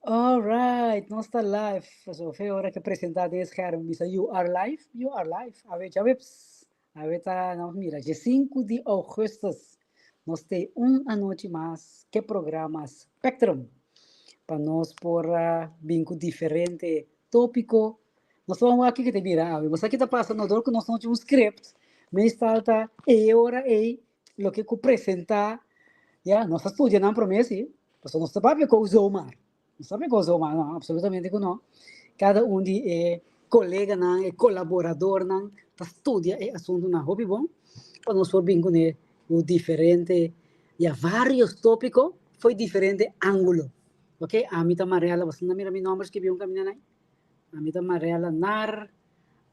All right, nos ta live. So, fe ora ke presenta den scherm bisa you are live, you are live. Awe djaweps. Awe ta, nos mira, dje 5 di augustus. Nos te un anochi mas ke programa Spectrum. Pa nos por uh, bin ku diferente tópiko. Nos ta wak kiko te bira awe. Bo sa ki ta pasa no dor ku nos no tin un script. Meestal ta e ora ei loke ku presentá, ya, nos a studia nan promé sí, pasobra nos ta papia ku zomaar. Nos ta papia ku zomaar, no, absolutamente ku no. Kada un di e koleganan, e kolaboradornan ta studia e asuntunan hopi bon pa nos por bin kuné ku diferente, ya, varios tópiko fo'i diferente ángulo. Oke, ami ta Mariela, boso no ta mira mi nòmber skibí un kaminda nan? Ami ta Mariela Nar,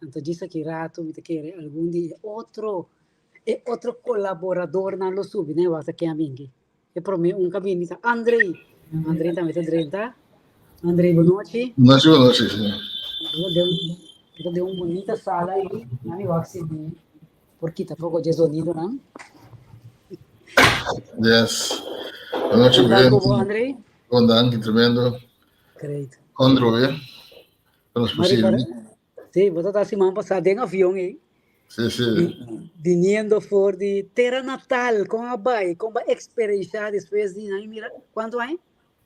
anto djis aki ratu mi ta kere algun di e otro E otro colaboradornan lo subi na e wasa ken a bingi. E prome un ka bini ta Andrei. Andrei tambe ta drenta. Andrei, bon nochi. Nochi, bon nochi, sí. Ta den un bunita sala ei. Nami wak si mi por kita poco dje zonidonan. Yes. Bon nochi, Kon ta ku bo, Andrei? Bon, danki, tremendo. Great. Ondro, eh? Nos posible. Sí, bo ta siman pasá den avion ei. Sí, sí. Viniendo for di tera natal, kon a bai, kon ba eksperenshá despues di, nan mira, kuantu aña?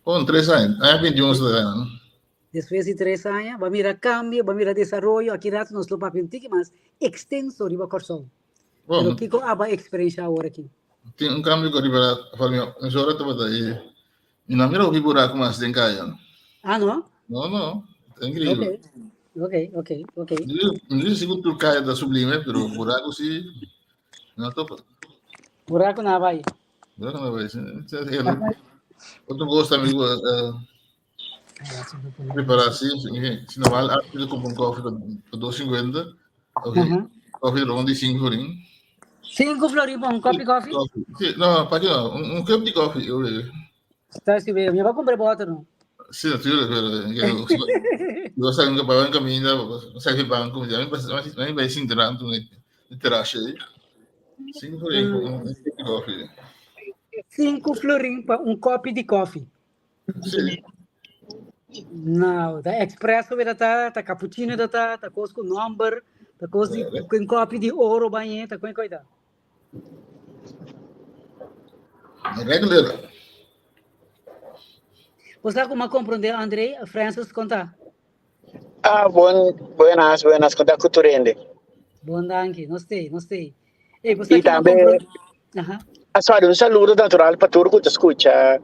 Kon, tres aña, aña 21 sa ta no? Despues di tres aña, ba mira kambio, ba mira desaroyo, aki rato nos lo papia un tiki mas ekstenso riba Kòrsou. Bon, Pero kiko a ba eksperenshá awor aki? Tin un kambio ku riba for mi, mesora tabata e Mi no a mira hopi buraku mas den kaya. Ah, no? No, no. Ta increíble. Ok, ok, ok. Mi no si ku tur kaya ta sublime, pero buraku si no topa. Buraku na bai. Buraku na bai. Otro kos tambe ku prepara si, si normal antes de compra un koffie pa 2,50, ok, koffie rond di 5 florin. 5 florin pa un kopi koffie? Sí, no, pa no, un cup di koffie, eu bebe. Está si bebe, mi va comprar bottle no. Sí, natuurlijk, pero yo sa que para en camino, sa que banco, ya me me vai sinterando no terrace aí. 5 florin pa un cup di koffie. 5 florin pa un kopi di koffie. Sí. No, ta expresso ta ta, ta cappuccino ta ta, ta kos ku nomber, ta kos di ku kopi di oro bañe, ta kuen koita. Regular. Bo sa kuma comprende André, Francis konta. Ah, bon, buenas, buenas, konta ku tur hende. Bon danki, nos tei, nos tei. Ey, bo sa Y kima tambe, comprende. Aha. ah, sorry, un saludo natural pa tur ku ta skucha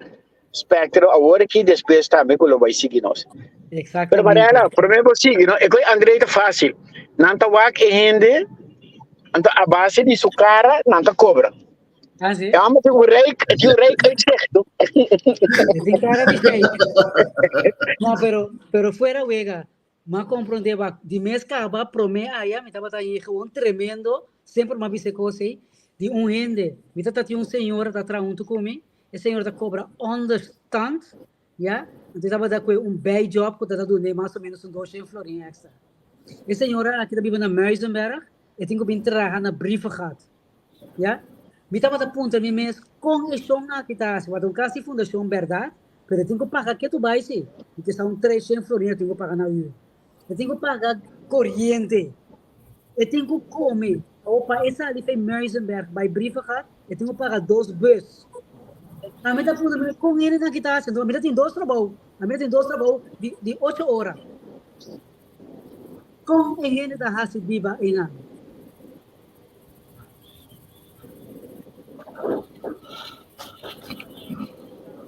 Spectro awor aki despues tambe ku lo bai sigui nos. Pero Exactamente. Mariela, prome bo sigui, no? E koi André ta fácil. Nan ta wak e hende, anto a base di su cara nan ta cobra. Ah, sí? E homber tin un rijk, tin un rijk uitzicht. E tin cara di rijk. No, pero, pero fuera wega, m'a comprende ba, di mes caba prome aya, mi tabata ahí gewoon tremendo, semper m'a bisa e cos ei, di un hende, mi tata tin un señora ta traha hunto cu mi, e señora ta cobra onderstand, ya, anto e tabata cu un bijjob cu ta dun'e mas o menos un 200 florin extra. E señora aki ta biba na Muizenberg, e tin cu bin traha na Brievengat. Ya? Mi tabata puntra mi mes kon e shon aki ta hasi. Wak un kas di fundashon bèrdat, pero e tin ku paga ketu bai si. Mi ta sa un 300 florin e tin ku paga na yu. E tin ku paga koriente. E tin ku kome. Awor pa e sali fei Muizenberg bai Brievengat, e tin ku paga dos bus. Ami ta puntra mi mes kon hende aki ta hasi. Anto ami ta tin dos trabou. Ami ta tin dos trabou di di ocho ora. Kon e hende ta hasi biba einan?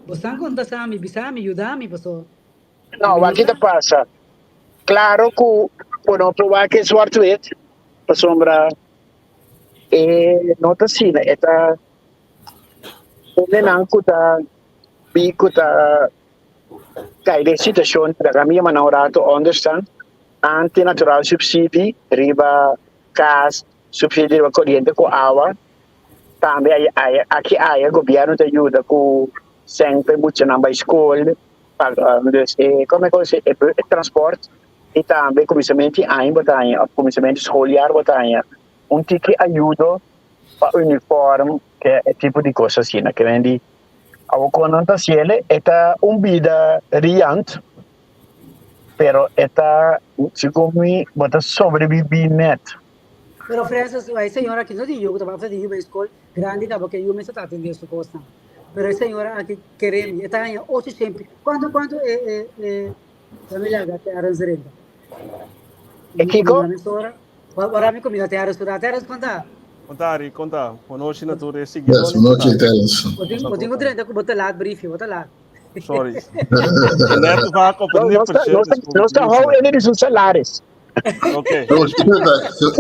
Bosan konta sa mi, bisa mi, yuda mi, paso. No, wak ta pasa. Claro ku bo no por wak e zwart-wit, pasobra e no ta asina, e ta hendenan ku ta bi ku ta kai den situashon, laga mi yama nan un rato onderstand, anti-natural subsidie riba kas, subsidio riba koriente ku awa. Tambe aki aya gobierno ta yuda ku sèn pa e muchanan bai skol, dus e kome ku e transport i tambe kuminsamentu di aña bo ta haña òf kuminsamentu di skoljaar bo ta haña un tiki ayudo pa uniform ke e tipo di kos asina. Ke men di. Awor kon nan ta hasiel e ta un bida riant pero e ta segun mi bo ta sobrevivi net. Pero Francis, e señora aki no tin yu ku ta bai tin yu bai skol grandi kaba ke yu mester ta atende su kosnan. Pero e señora aki kere mi e ta haña ocho shempi. Kuantu kuantu e e e dame laga te aran zerenta. E kiko? Ora mi kumina te aran sura. Te aran konta. Konta Ari, konta. Bonochi na tur e Yes, siguidónan. bonochi Terence. Bo tin ku drenta ku bo ta laat briefie, bo ta laat. Sorry. Net vaak op het No, nos ta, nippertje. nos ta, dus nos ta hou ene di su salaris. Oké.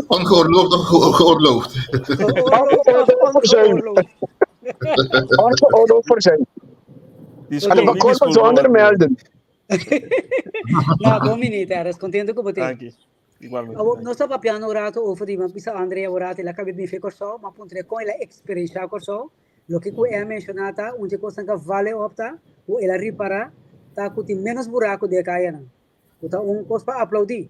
Ongeoorloofd of geoorloofd? Geoorloofd of Ongeoorloofd. ongeoorloofd. Ongeoorloofd verzuim. Die Anto school, pa niet die colpa school zonder board. melden. Nou, bon minute, Terence. Contento ku bo tin. Dank je. Igualmente. Awor, nos ta papiando un rato over di, m'a bisa Andrea un rato, el a kabe bin fe Kòrsou, m'a puntra kon el a eksperenshá Kòrsou. Loke ku e a menshoná ta, un di e kosnan ku vale op ta, ku el a ripará, ta ku tin ménos buraku den e kayanan. Ku ta un kos pa aplaudí.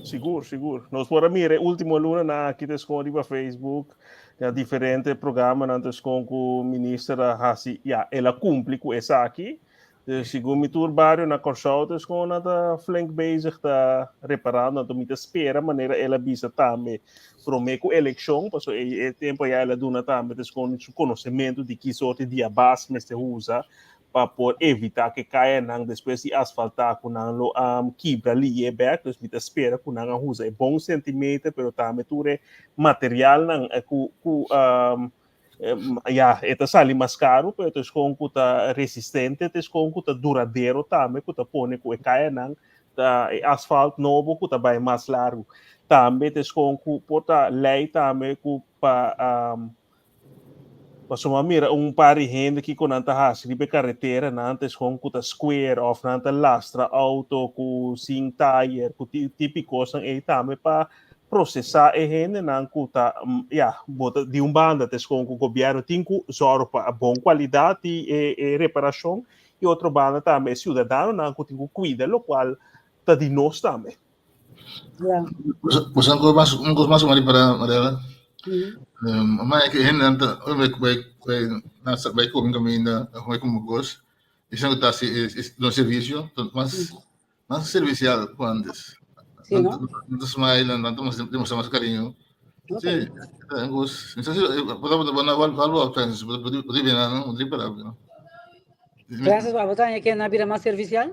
Sigur, sigur. Nos por a mira e último lunanan aki ta eskon riba Facebook, ya diferente programanan ta eskon ku minister a hasi, ya, el a kumpli ku esaki. Dus segun mi tur bario na Kòrsou ta eskon nan ta flink bezig ta reparando, anto mi ta spera manera el a bisa tambe promé ku elekshon, pasobra e e tempu aya el a duna tambe ta eskon su konosementu di ki sorti diabas mester usa pa por evitá ku e kayanan despues di asfaltá ku nan lo a kibra lié bèk. Dus mi ta spera ku nan a usa e bon sentimeter pero tambe tur e materialnan ku ku ya e ta sali mas karu pero ta eskon ku ta resistente, ta eskon ku ta duradero tambe ku ta pone ku e kayanan ta e asfalt nobo ku ta bai mas largu. Tambe ta eskon ku por ta lei tambe ku pa Pasobra mi a mira un par di hende kiko nan ta hasi riba e karetera, nan ta eskon ku ta square òf nan ta lastra outo ku sin tayer, ku tipi kosnan ei tambe pa prosesá e hendenan ku ta, ya, bo ta di un banda ta eskon ku gobièrnu tin ku sòru pa bon kualidat di e reparashon i otro banda tambe e siudadanonan ku tin ku kuida lokual ta di nos tambe. Ja. Pues un kos mas, un kos mas para Mariela. Maar ik hende anta oi bai bai na bai come caminda, bai come kos. E são que tá se no serviço, mas mas servicial como antes. Sí, no? Não smile, não demonstra mais carinho. Okay. Sí, é um gosto. Não sei se pode pode não vale vale a pode pode ver não, pode parar, não. Francis, abo ta haña ke nan a bira mas servicial?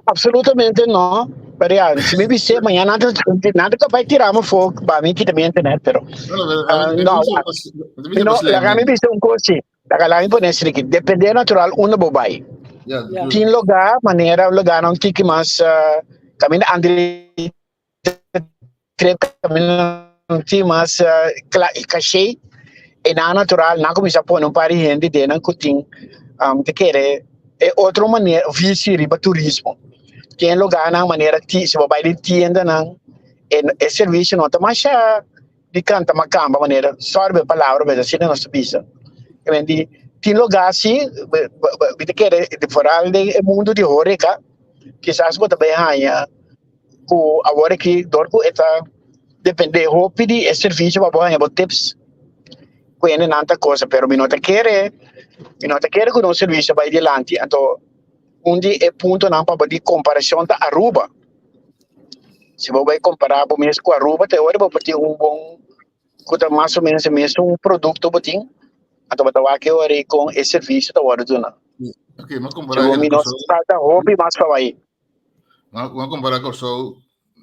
Absolutamente no. Pero ya, si mi bisé mañana nan ta, nan ta capaz tira mi afó, ba mi kita mi internet, pero no, no, laga mi bisa un cos si, laga laga mi pone esaki aki, depende natural unda bo bai. Tin lugar, manera lugarnan un tiki mas, caminda André trip caminda un tiki mas caché, e nan natural nan cuminsa pone un par di hende den nan cu tin ta kere e otro manera visie riba turismo. Tin lugarnan manera si bo bay den tiendanan e servicio no ta masha di canta macamba manera sorry pa e palabra pero asina nos ta bisa. Tin lugar si mi ta kere foral den e mundo di horeca kisas bo ta bay haya ku awor aki dor ku e ta depende hopi di e servisio pa bo haña bo tips ku hende nan ta kosa pero mi no ta kere mi no ta kere ku nos servisio bai dilanti anto un di e puntonan pa bo di komparashon ta Aruba si bo bai kompara bo mes ku Aruba te ora bo por tin un bon ku ta mas o menos e mesun produkto bo tin anto bo ta wak e ora ei kon e servisio ta wòrdu duna segun mi nos falta hopi mas pa bai. Bo kompara Kòrsou,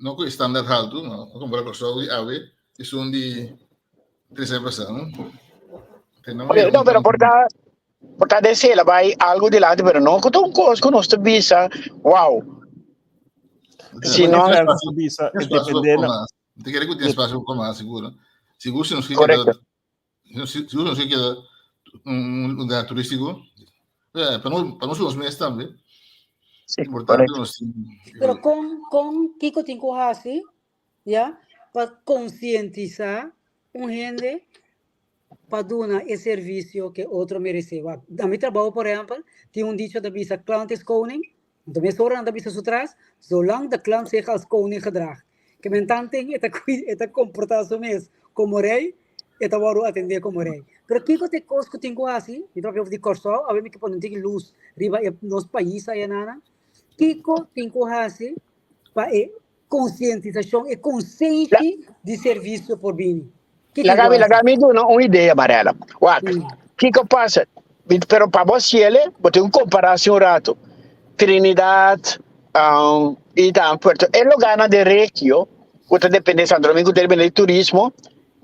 no ku e standaard haltu, no. Bo kompara Kòrsou di awe, esun di tres aña pasá, no? Oke, no, pero por ta, por ta den sela bai algu dilanti, pero no ku ta un kos ku nos ta bisa, wow. Si no, bisa, depende na... Te kere ku tin espasio pa mas, sigur. Sigur si nos kere Sigur nos keda un lugar turístico. Eh, pa nos, pa nos nos mes tambe. Sí, Importante correcto. nos Pero kon, kon kiko tin ku hasi, ya, pa konsientisá un hende pa duna e servisio ke otro meresé. Wak, na mi trabou, por ehèmpel, tin un dicho ta bisa klant is koning, anto mesora nan ta bisa su tras, zolang de klant zich als koning gedraagt. Ke men tanten e ta, e ta komportá su mes komo rei. E ta wòrdu atendé komo rei. Pero kiko ta e kos ku tin ku hasi? Mi ta papia di Kòrsou, awe mi ke pone un tiki lus riba e nos pais ayanana. Kiko tin ku hasi pa e konsientisashon, e konsenshi di servisio por bini? Kiko tin ku Laga mi, hasi? laga mi duna un idea, Marela. Wak, kiko pasa? Pero pa bo hasiele, bo tin ku kompará así un rato. Trinidad, um, i tambe Puerto. E lugarnan den regio ku ta depende, Santo Domingo ta depende di turismo,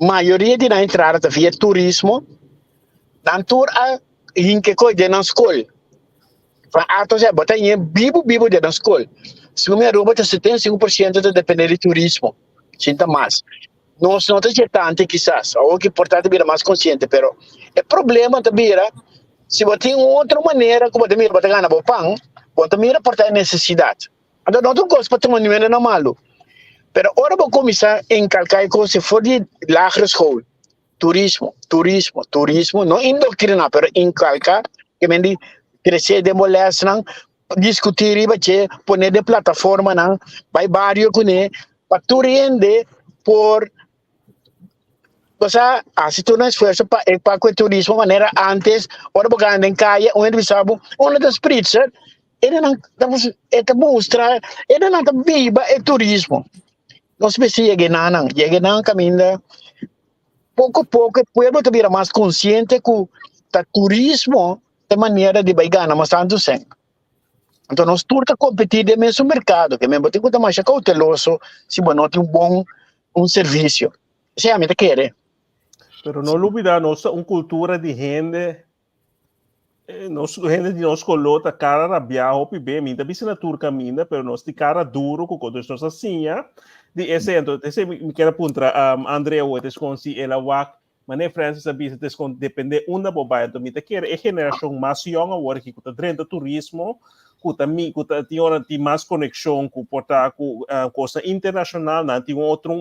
mayoria di nan entrada ta via turismo, nan tur a hinke koe den nan skol. Van A tot Z, bo ta hien bibu bibu den nan skol. Segun mi Aruba ta 75% ta depende di turismo, sin ta mas. Nos no ta dje tante kisas, awor ki por ta ta bira mas konsiente, pero e problema ta bira si bo tin un otro manera ku bo ta mira bo ta gana bo pan, bo ta mira por ta e nesesidat. Anto no ta un kos pa tuma niun hende na malu, pero ora bo kuminsá enkalká e kos for di lagere school, turismo, turismo, turismo, no indoktriná pero inkalká, ke men di kresé den bo lèsnan, diskutí riba dje, pone den plataformanan, bai bario kuné, pa tur hende por Osea, hasi tur nan esfuerso pa e pa ku e turismo manera antes, ora bo gana den kaya, un hende bisa bo, unda ta spritzer? Hendenan ta e ta mustra, hendenan ta biba e turismo. Nos mester yega enanan, yega enan kaminda poko poko e pueblo ta bira mas konsiente ku ta turismo ta e manera di bai gana mas tantu sèn. Anto nos tur ta kompetí den mesun merkado, ke men bo tin ku ta masha kouteloso si bo no tin un bon un servisio. Esei ami ta kere. Pero no lubida nos ta un kultura di hende, nos hende di nos koló ta kara rabiá hopi be. Mi ta bisa na tur kaminda, pero nos tin kara duro ku kos. Dus nos a siña di esei. Anto esei mi kier a puntra Andrea awor, es kon si el a wak Mane Francis a bisa tes kon depende unda bo bai. Anto mi ta kere e generashon mas yong awor aki ku ta drenta turismo, ku ta mi ku ta tin ora tin mas konekshon ku por ta ku kosnan internashonal, nan tin un otro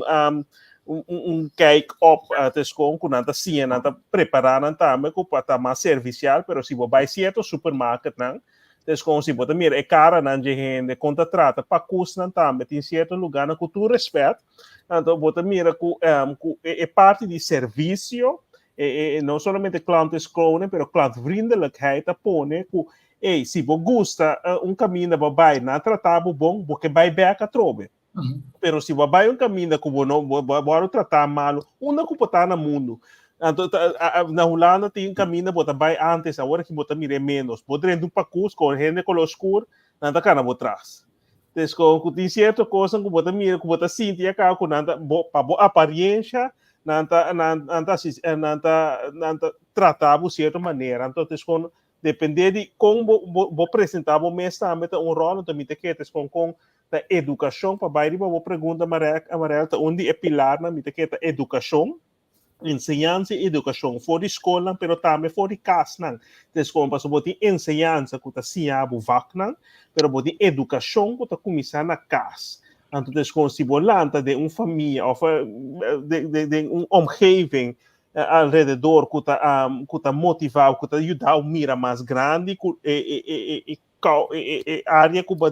un un kijk op tes kon ku nan ta siña, nan ta prepará nan tambe ku pa ta mas servisial, pero si bo bai sierto supermarketnan tes kon si bo ta mira e karanan dje hende kon ta trata pakusnan tambe tin sierto lugarnan ku tur respèt. Anto bo ta mira ku um, ku e, e parti di servisio, e, e, no solamente klant is koning, pero klantvriendelijkheid ta pone ku, ei, si bo gusta uh, un kaminda bo bai, nan trata bo bon, bo ke bai bek atrobe. Pero si bo bai un kaminda ku bo no bo, bo, bo trata malo, unda ku bo ta na mundu? Anto ta, a, a, na Hulanda tin kaminda bo ta bai antes, awor ki bo ta mira menos. Bo drenta un pakus ku hende kolor skur, nan ta kana bo tras. Des kon ku tin sierto kosnan ku bo ta mira, ku bo ta sinti aka ku nan ta bo pa bo apariensha nan ta nan nan ta hasi nan ta nan ta trata bo sierto manera. Anto des kon depende di kon bo bo bo presenta bo mes tambe ta un ròl. Anto mi ta kere des kon kon ta edukashon pa bai riba bo pregunta Marek Amarel ta un di e pilarnan mi ta kere ta edukashon. Enseñansa i edukashon for di skolnan pero tambe for di kasnan. Des kon pasobra bo tin enseñansa ku ta siña bo vaknan, pero bo tin edukashon ku ta kuminsá na kas. Anto des kon si bo lanta den un famia òf den un omgeving alrededor ku ta ku ta motivá bo, ku ta yuda bo mira mas grandi ku e e área ku bo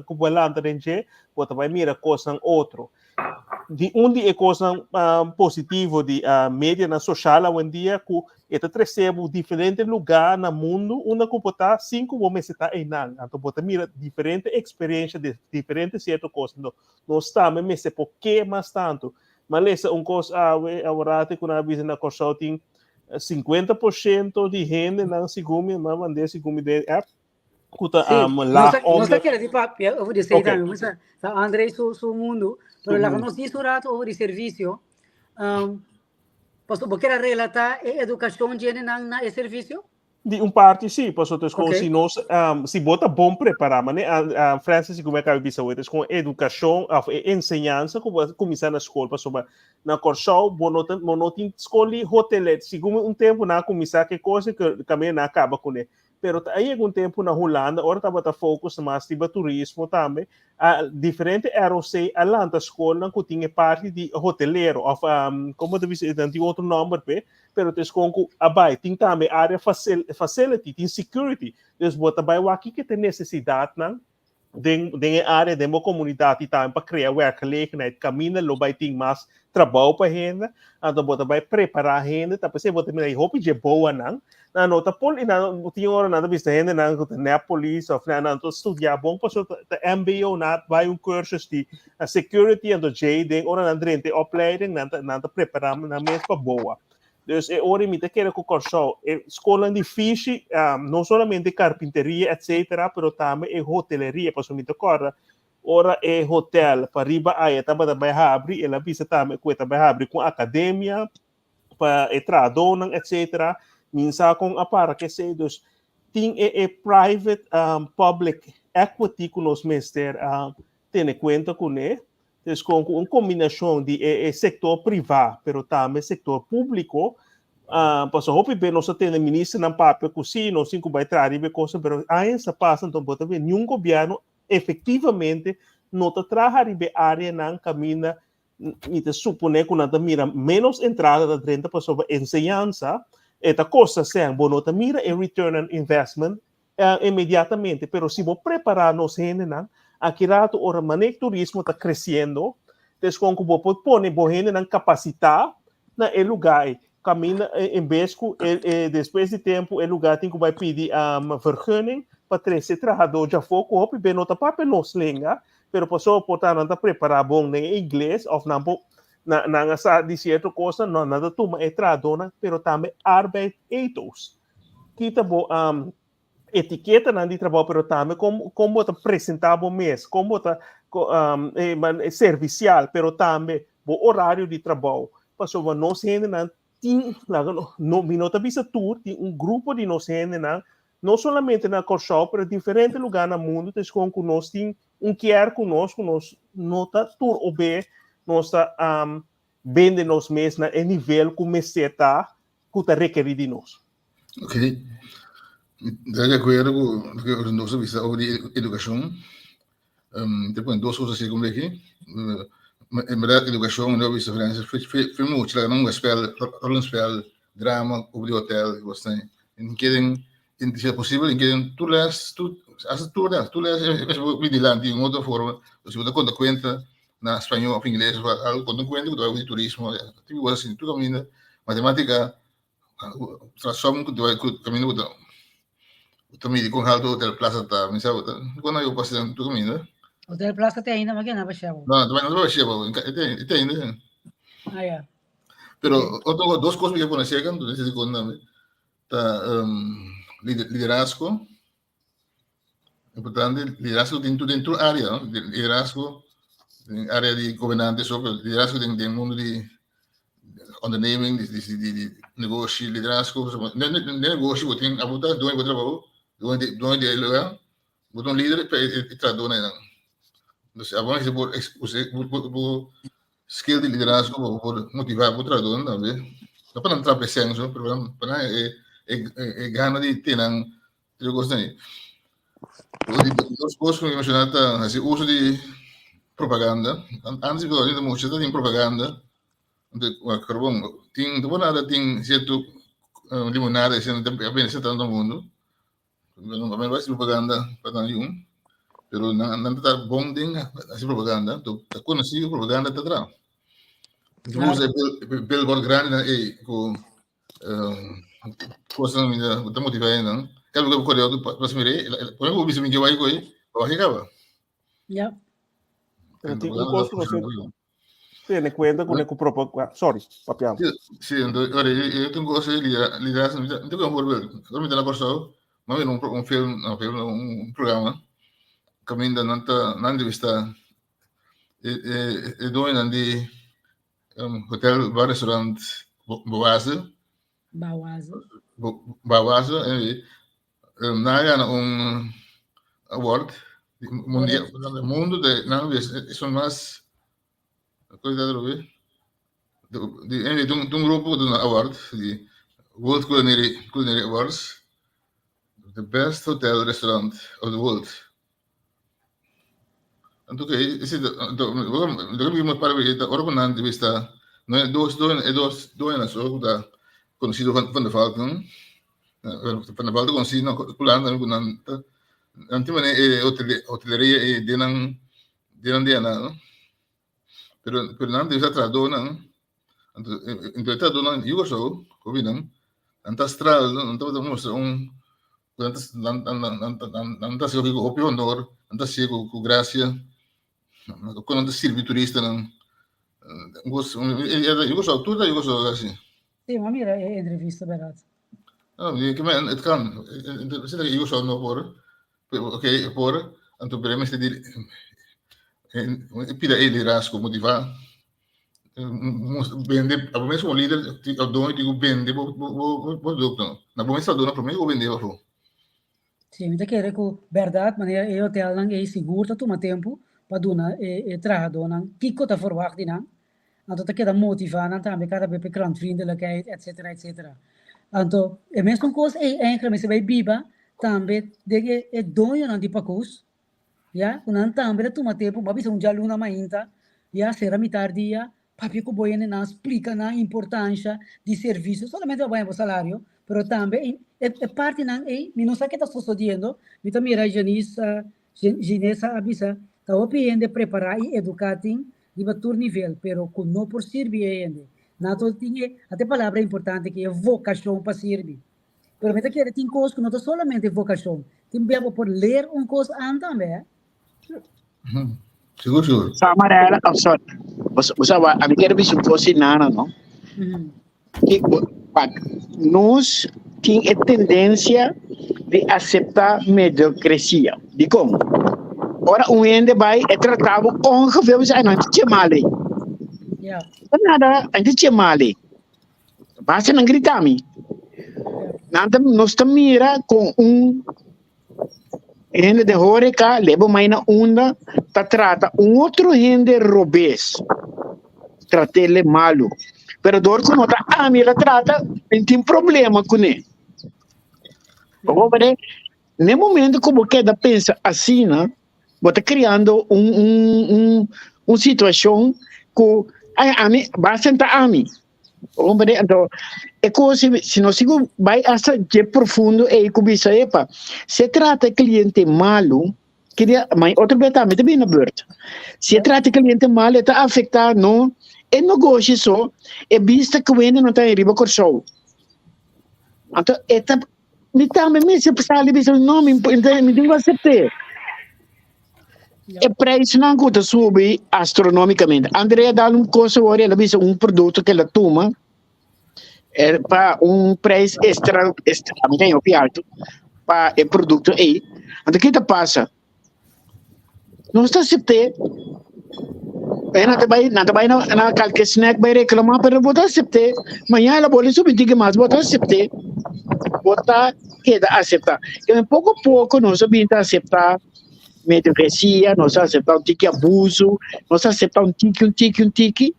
ku bo lanta den dje, bo ta bai mira kosnan otro. Di un di e kosnan positivo di medianan soshal awendia ku e ta trese bo diferente lugá na mundu unda ku bo ta sin ku bo mester ta einan. Anto bo ta mira diferente eksperensha di diferente sierto kos. Anto nos tambe mester por ke mas tantu. Mi a lesa un kos awe aworati ku nan a bisa na Kòrsou tin 50% di hendenan segun mi a mand'é segun mi den app ku ta Sí, um, nos laag ta, nos ta onder. kere di papia over di esei Oké, tambe. Misa, sa André su, su mundu, su pero laga mundu. nos di su rato over di servisio. Um, paso, bo kere relatá e edukashon dje hendenan na e servisio? Di un parti sí, pasobra es kon Oké. si nos um, si bo ta bon prepará, mane uh, Francis si ku mi a kaba di bisa es kon edukashon of e enseñansa ku bo a kuminsá na skol, pasobra Na Kòrsou bo no ta bo no tin skol di hotelet. Segun un tempu nan a kuminsá ku e kos i kaminda nan a kaba kuné. Pero ta a yega un tempu na Hulanda ora tabata focus mas riba turismo tambe, a diferente ROC a lanta skolnan ku tin e parti di hotelero òf komo ta bisa nan tin otro nòmber p'e, pero ta e skol ku a bai. Tin tambe área facility, tin security. Dus bo ta bai wak kiko ta e nesesidatnan. Den den e área den bo komunidat i tambe pa krea werkgelegenheid kaminda lo bai tin mas trabou pa hende, anto bo ta bai prepará hende, ta p'esei bo ta mira e hopi dje boanan, nan no ta poli nan tin ora nan ta bisa hendenan ku ta nèt polis òf nèt nan ta studiá bon pasobra ta mbo nan a bai un kursus di security anto djei den ora nan drenta e opleiding nan ta nan ta prepará nan mes pa boa. Dus e ora mi ta kere ku Kòrsou e skolnan di fishi no solamente karpinteria etcetera pero tambe e hoteleria pasobra mi ta kòrda ora e hotel pariba aya tabata bai habri el a bisa tambe ku e ta bai habri ku un akademia pa e trahadónan etcetera mi sa kon a para ku esei dus tin e e private public equity ku nos mester tene kuenta kuné. Dus kon ku un kombinashon di e e sektor privá pero tambe sektor públiko, pasobra hopi be nos a tende ministernan papia ku sí nos tin ku bai traha riba e kosnan pero añas ta pasa anto bo ta wet niun gobièrnu efektivamente no ta traha riba e áreanan kaminda mi ta suponé ku nan ta mira ménos entrada ta drenta pasobra enseñansa e ta kosta sèn bo no ta mira e return on investment inmediatamente, pero si bo prepará nos hendenan, aki rato ora mané turismo ta kresiendo, des kon ku bo por pone bo hendenan kapasitá na e lugá ei, kaminda en bes ku e despues di tempu e lugá tin ku bai pidi vergunning pa trese trahadó djafó ku hopi be no ta papia nos lenga, pero pasobra por ta nan ta prepará bon den e ingles òf nan por nan a sa di sierto kosnan, nan ta tuma e trahadónan, pero tambe arbeid ethos. Kita bo um, etiketanan di trabou, pero tambe kon, kon bo ta presentá bo mes, kon bo ta um, eh, man, eh, servisial, pero tambe bo horario di trabou. Pasobra nos hendenan tin, laga no, no, mi no ta bisa tur, tin un grupo di nos hendenan, no solamente na Kòrsou, pero diferente lugá na mundu, ta eskon ku nos tin un kier ku nos, ku nos no ta tur obe, nos ta um, bende nos mes na e nivel ku mester ta ku ta rekerí di nos. Ok. Ta di akuerdo ku loke nos a bisa over di edukashon. Um, te pone dos kos así como aki. En berdad edukashon, no bisa Francis, fue mucho, laga nan spel, rollenspel, drama over di hotel, kos así. En keren, en si posibel, en keren tur les, tur, hasta tur les, tur les, es bo dilanti en otro forma, si bo ta konta kuenta na spañol of ingles of algo, konta un kuenta ku ta bai di turismo, tipo kos así, tur kaminda, matematika, trasom ku ta bai ku kaminda ku ta ku ta midi kon haltu Hotel Plaza ta, mi sa ku ta, kon nan yo pasa tur kaminda. Hotel Plaza te ainda, ma ke nan bashia bo? No, no ta bashia bo, e te ainda. Ah, ya. Pero otro dos kos mi ke pone cerca, no sé si kon tambe, ta um, liderazgo. Importante, liderazgo den tur, den tur área, no? Liderazgo den área di gobernante, so, pero liderazgo den, den mundo di onderneming, di, di, di, di negoshi, liderazgo, so, den, den negoshi bo tin, abo ta dueño bo trabou, dueño di, dueño di e lugar, bo ta un lider, pero e, e trahadó na einan. Entonces, abo mester por usa bo, bo, bo skill di liderazgo pa bo por motivá bo trahadónan tambe. No pa nan traha presión so, pero pa nan, pa nan e, e, e gana di tene nan Tres cosas ahí. Dos cosas que mencionar ta haci uso di propaganda. Antes que ahorita mucho ta tin propaganda. Carbón, tin, no nada tin cierto limonada diciendo apenas está tanto mundo. No me va propaganda para tan un. Pero nan nan ta bon ding haci propaganda. Tu ta conocido propaganda ta tra. Usa billboard grande na ei ku Kosnan mi ta motivá hendenan. Kada bes ku bo kore òf pas mir'é, por ejemplo, bo bisa mi ke bai ku ei, bo wak e kaba. Ja. Pero tin un kos ku nos tin tene kuenta ku ku propa, sorry, papia. Sí, entonces, ora, yo tengo kos de liderazgo, mi ta un voorbeeld. Ora mi ta na Kòrsou, mi a mira un film, no film, un programa, kaminda nan ta, nan entrevistá e e dueñonan di Hotel bar restaurant Bawaze. Bawaze. Bawaze, anyway. Nan a gana un award mundial, mundo de nan esun mas koe ta atrobe di anyway di un grupo ku duna award di World Culinary Culinary Awards the best hotel restaurant of the world. Anto ke ese anto loke mi para ta ora ku nan entrevista no e dos e dos doñonan so ku ta konosido van de Valken van de Valken konosí na Hulanda ku nan ta. Nan tin manera e hoteleria e den nan den nan DNA no. Pero pero nan debe sa trahadónan, anto e trahadónan yu Kòrsou hopi nan, nan ta stral, nan tabata mustra un ku nan ta nan nan nan nan ta hasi loke ku hopi honor, nan ta hasié ku ku grasia, ku nan ta sirbi turistanan. Un kos yu Kòrsou tur ta yu Kòrsou ta hasi. Sí, mi a mira e entrevista bèrdat. No, mi ke men het kan. Senta ke yu Kòrsou no por. Ok, e por, anto pero e mester di e pida e liderazgo motivá. Bende, abo mes komo lider òf doño tin ku bende bo bo produkto. Na bo mes ta duna promé ku bo bende afó. Sí, mi ta kere ku bèrdat manera e hotelnan ei sigur ta tuma tempu pa duna e e trahadónan kiko ta forwagt di nan. Anto ta keda motivá nan tambe kada be pa e klantvriendelijkheid etcetera etcetera. Anto e mesun kos ei eigenlijk mester bai biba tambe den e e doñonan di pakus ya ku nan tambe ta tuma tempu bo a bisa un djaluna mainta ya sera mitar dia Papia ku bo hendenan, splika nan importansha di servisio, solamente pa bo haña bo salario, pero tambe e e partinan ei mi no sa ke ta sosodiendo, mi ta mira Janice Ginesa a bisa ta hopi hende prepará i eduká tin riba tur nivel, pero ku no por sirbi e hende. Nan to tin e, ata e palabra importante aki, e vokashon pa sirbi. Pero mi ta kere tin kos ku no ta solamente vokashon, tin bia bo por leer un kos an tambe, eh. Sigur, sigur. Sa Mariela, oh, sorry. Bo sa wa, a mi quiere bisa un cos sin nana, no? Ki, pak, nos tin e tendencia di acepta mediocrecia. Dikon? Ora un hende bai, e trata bo ongeveer, bo sa, ay, no, antes che mal ei. Nada, antes che mal ei. Basta nan grita mi. Nan ta, nos ta mira con un hende de horeca, leba mai na unda, ta trata un otro hende robes. Tratele malo. Pero door cu no ta ami la trata, mi tin problema cune. Bo comprende? Ne momento cu bo keda pensa asina, bo ta creando un, un, un, un situacion cu, ay, ami, basta ta ami. Hombre, anto, e kos, si nos sigo bai hasta dje profundo ei ku bisa, epa, se trata e cliente malu, kiria, ma otro bes tambe ta bini na beurt. Si e trata e cliente malu, e ta afecta no e negoshi so, e bista ku hende no ta riba Kòrsou. Anto, e ta, mi tambe mester sali bisa, no, mi, mi tin ku asept'é. E prijsnan ku ta subi astronomicamente. Andrea dal un kos awor, el a bisa un produkto ku el a tuma pa un prijs extra, extra, mi ta hopi alto pa e produkto ei. Anto ke ta pasa? Nos ta asept'é. E nan ta bai, nan ta bai na na kalke snack bai reklamá, pero bo ta asept'é. Mañana el a bolbe subi un tiki mas, bo ta asept'é. Bo ta keda aseptá. Poko poko nos a bin ta aseptá. Mediocrecia, nos a acepta un tiki abuso, nos a acepta un tiki, un tiki, un tiki.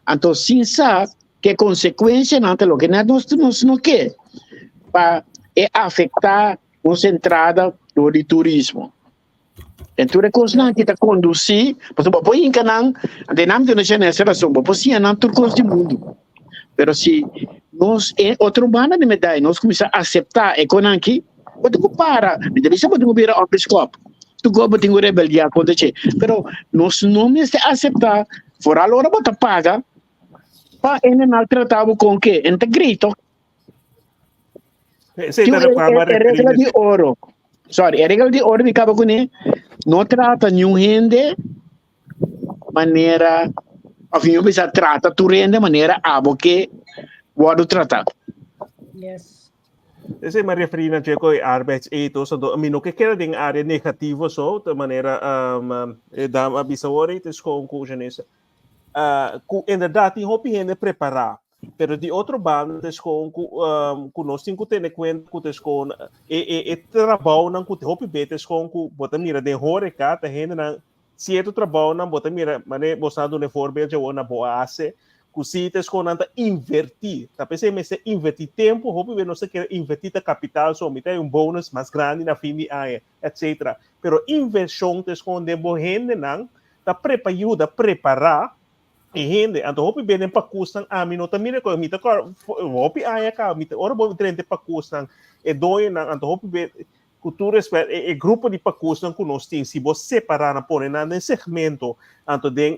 Anto sin sa ke consecuencianan ta loke net nos, nos no ke pa e afecta nos entrada door di turismo. En tur e cosnan aki ta conduci, pasobra bo por hinca nan, ante nan mi duna ese razon, bo por siña nan tur cos di mundo. Pero si nos e otro banda di medaya nos cuminsa acepta e conan aki, Bo tin ku para. Mi ta bisa bo tin ku bira òpiskòp. Tu ku bo tin ku rebeldiá kontra dje. Pero nos no mester aseptá, foral ora bo ta paga, pa hende maltratá bo kon ke. En ta grei tòg. Esei ta reklama E regla di oro. Sorry, e regla di oro mi kaba kuné, no trata niun hende manera, òf mi bisa trata tur hende manera abo ke wòrdu tratá. Yes. Esei mi a referí na dje ku e arbeidsethos, anto mi no ke keda den área negativo so, ta manera e dama a bisa awor ei, ta eskon ku Janessa, ku inderdat tin hopi hende prepará, pero di otro banda ta eskon ku ku nos tin ku tene kuenta ku ta eskon e e e trabounan ku hopi be ta eskon ku bo ta mira den horeca ta hendenan Sierto trabounan bo ta mira manera bo sa duna e voorbeeld dje na bo a hase ku si ta esco nan ta inverti. Ta p'esei mester inverti tempu, hopi bes nos ta kere inverti ta kapital so mi ta hay un bonus mas grandi na fin di aña etcetera. Pero invershon ta esco den bo hendenan ta prepa yuda prepara e hende. Anto hopi bes den pakusnan ami no ta mira ku mi ta kòrda hopi aña kaba mi ta ora bo drenta e pakusnan e doñonan anto hopi bes. Ku tur respet, e e grupo di pakusnan ku nos tin, si bo separá nan, pone nan den segmento, anto den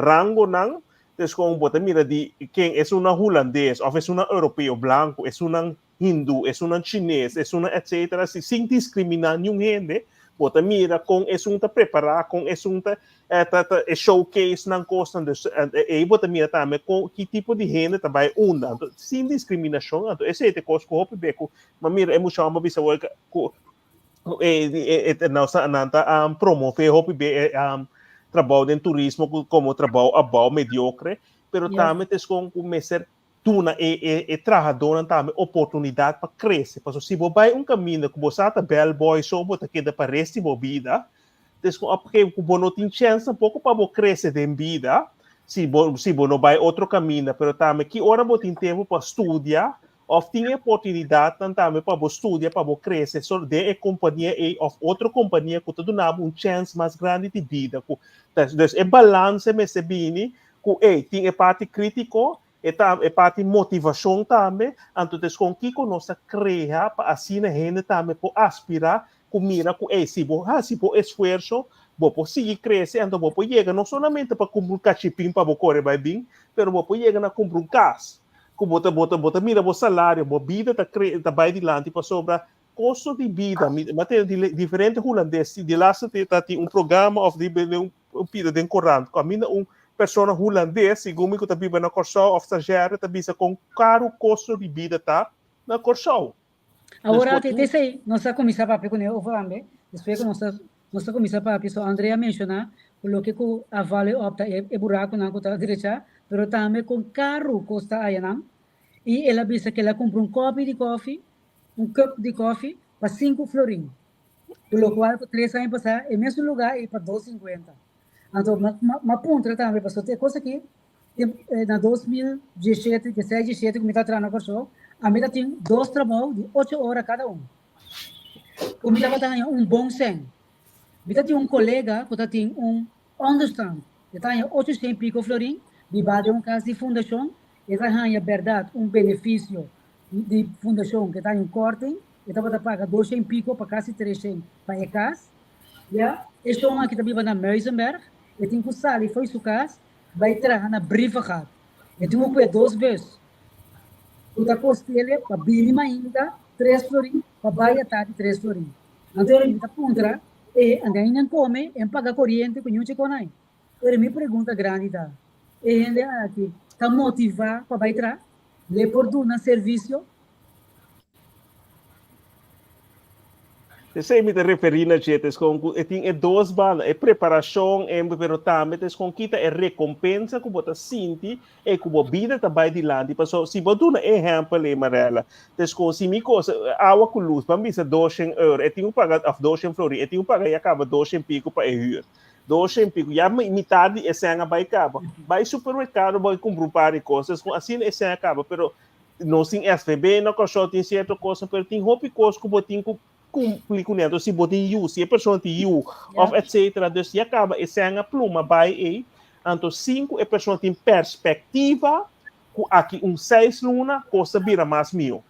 rangonan, dus kon bo ta mira di ken esunnan hulandes òf esunnan europeo blanku, esunnan hindú, esunnan chines, esunnan etcetera, si sin diskriminá niun hende, bo ta mira kon esun ta prepará, kon esun ta ta ta e showcase nan kosnan, dus ei bo ta mira tambe kon ki tipo di hende ta bai unda, anto sin diskriminashon, anto esei ta e kos ku hopi be ku Ma mira e mucha homber bisa wor ku e e nan ta promove hopi be e trabou den turismo komo trabou abou mediokre, pero tambe ta eskon ku mester duna e e e trahadónan tambe oportunidat pa krese. Pasobra si bo bai un kaminda ku bo sa ta bellboy so bo ta keda pa rest di bo bida, ta eskon op gegeven ku bo no tin chèns tampoko pa bo krese den bida si bo si bo no bai otro kaminda. Pero tambe ki ora bo tin tempu pa studia Of tin e oportunidatnan tambe pa bo studia, pa bo krese so den e kompania ei of otro kompania ku ta duna bo un chèns mas grandi di bida. Ku ta dus e balanse mester bini ku ei tin e parti kritiko, e ta e parti motivashon tambe, anto ta eskon kiko nos ta krea pa asina hende tambe por aspirá ku mira ku ei si bo hasi bo esfuerso bo por sigui krese anto bo por yega no solamente pa kumpra un kachipin pa bo kore bai bin, pero bo por yega na kumpra un kas. Ku bo ta bo ta bo ta mira bo salario, bo bida ta kre ta bai dilanti pasobra kosto di bida, mi mi a tende di diferente hulandes, di laatste te ta tin un programa òf di un un pida den korant ku aminda un persona hulandes segun mi ku ta biba na Kòrsou òf stazjèr ta bisa kon karu kosto di bida ta na Kòrsou. Awor ate te esei nos a kuminsá papia kuné over tambe, despues ku nos a nos a kuminsá papia, so André a menshoná ku loke ku a vale op ta e burakunan ku ta drechá, pero tambe kon karu kos ta ayanan, i el a bisa ku el a kumpra un kòpi di kòfi, un kùp di kòfi pa sinku florin, ku lokual ku tres aña pasá e mesun lugá ei pa dos sinkuenta. Anto m'a puntra tambe pasobra e kos aki Na 2017, 16, 17 ku mi ta traha na Kòrsou, ami ta tin dos trabou di ocho ora kada un. Ku mi tabata haña un bon sèn. Mi ta tin un kolega ku ta tin un ònderstand. E ta haña ocho shen piko florin, bibá den un kas di fundashon. E ta haña bèrdat un benefisio di fundashon ku e ta haña un kòrting. E tabata paga dos shen piko pa kasi tres shen pa e kas. Ya, e shon aki ta biba na Muizenberg. E tin ku sali fo'i su kas Bai traha na Brievengat. E tin ku kue dos bus. Ku ta kostele pa bini mainta tres florin, pa bai atardi tres florin. Anto mi ta puntra e anda nan kome en paga koriente ku ñuchi konai. Pero mi pregunta grandi ta, e hende aki ta motiva pa bai traha? Le por duna servisio? Esei mi ta referí na dje, ta eskon ku e tin e dos banda, e preparashon en pero tambe ta eskon kita e rekompensa ku bo ta sinti e ku bo bida ta bai dilanti. Pasobra si bo duna e ehèmpel ei, Marella, ta eskon si mi kosa awa ku lus, ban bisa doshen euro, e tin ku paga òf doshen florin, e tin ku paga ya kaba doshen piku pa e hür. Doshen piku, ya mitar di e sèn a bai kaba. Bai supermerkado bai kumpra un par di kos, ta eskon asina e sèn a kaba, pero Nos tin SVB na Kòrsou, tin sierto kosnan, pero tin hopi kos ku bo tin ku kumpli kuné. Anto si bo tin yu, si e persona tin yu, òf etsetera, dus ya kaba e sèn a pluma bai ei. Anto sin ku e persona tin perspektiva ku aki un seis luna kos ta bira mas mihó.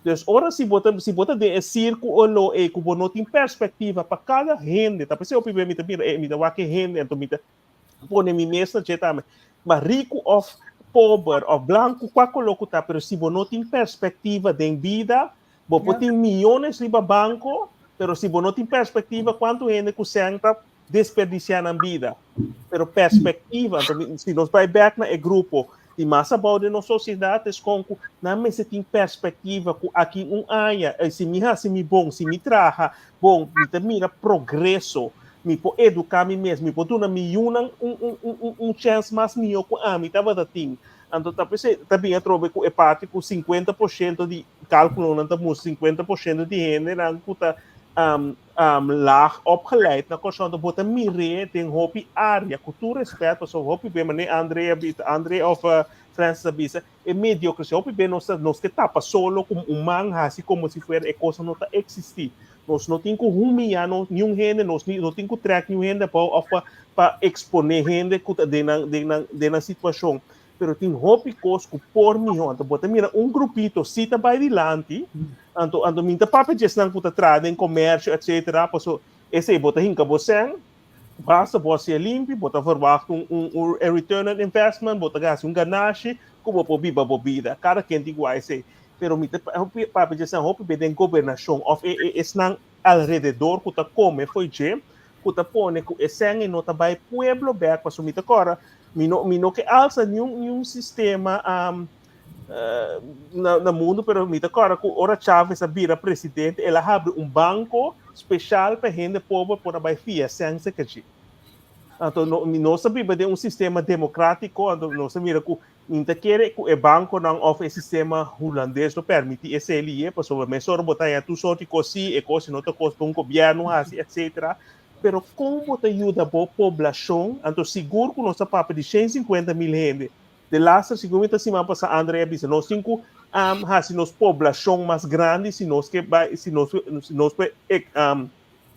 Dus ora si bo ta si bo ta den e sírkulo ei ku bo no tin perspektiva pa kada hende, ta p'esei hopi bes mi ta mira e mi ta wak e hende anto mi ta pone mi mes na dje tambe. Ma riku òf pober òf blanku, kua koló ku ta, pero si bo no tin perspektiva den bida, bo por tin miyones riba banko, pero si bo no tin perspektiva, kuantu hende ku sèn ta desperdisiá nan bida? Pero perspektiva, anto si nos bai bèk na e grupo di mas abou den nos sosiedat, es kon ku nan mester tin perspektiva ku aki un aña, si mi hasi mi bon, si mi traha bon, mi ta mira progreso, mi por eduká mi mes, mi por duna mi yunan un un un un un chèns mas mihó ku ami tabata tin. Anto ta p'esei ta bin atrobe ku e parti ku 50% di kálkulonan ta mustra 50% di hendenan ku ta laag opgeleid na Kòrsou. Anto bo ta mir'é den hopi área, ku tur rèspèt, pasobra hopi be manera André a bisa, André òf Francis a bisa, e mediocracia hopi be nos ta nos ke tapa solo ku un man hasi komo si fuera e kosnan no ta eksistí. Nos no tin ku humiyá nos niun hende, nos ni no tin ku trèk niun hende abou òf pa pa eksponé hende ku ta den nan den nan den nan situashon. Pero tin hopi kos ku por mihó. Anto bo ta mira un grupito si ta bai dilanti, anto anto mi ta papia dje esnan ku ta traha den komersio etsetera, paso esei bo ta hinka bo sèn, basta bo hasié limpi, bo ta verwacht un un un return on investment, bo ta hasi un ganashi ku bo por biba bo bida. Kada ken tin ku wak esei. Pero mi ta papia dje esnan hopi be den gobernashon òf e e esnan alrededor ku ta kome fo'i dje, ku ta pone ku e sèn ei no ta bai pueblo bèk, pasobra mi ta kòrda Mi no, mi no ke alsa niun, niun sistema um, uh, na, na mundo, pero mi ta kòrda ku ora Chávez a bira presidente, el a habri un banko speshal pa hende pober por a bai fia sèn serka dje. Anto no, mi nos a biba den un sistema demokratiko, anto nos a mira ku mi ta kere ku e bankonan òf e sistema hulandes lo permití esei lihe, pasobra mesora bo ta haña tur sorti kos sí, e kos no ta kos pa un gobièrnu hasi, etsetera. Pero kon bo ta yuda bo poblashon? Anto sigur ku nos ta papia di 150 mil hende. De laster sigur mi ta siman pasá Andre a bisa nos tin ku hasi nos poblashon mas grandi si nos ke bai si nos si nos por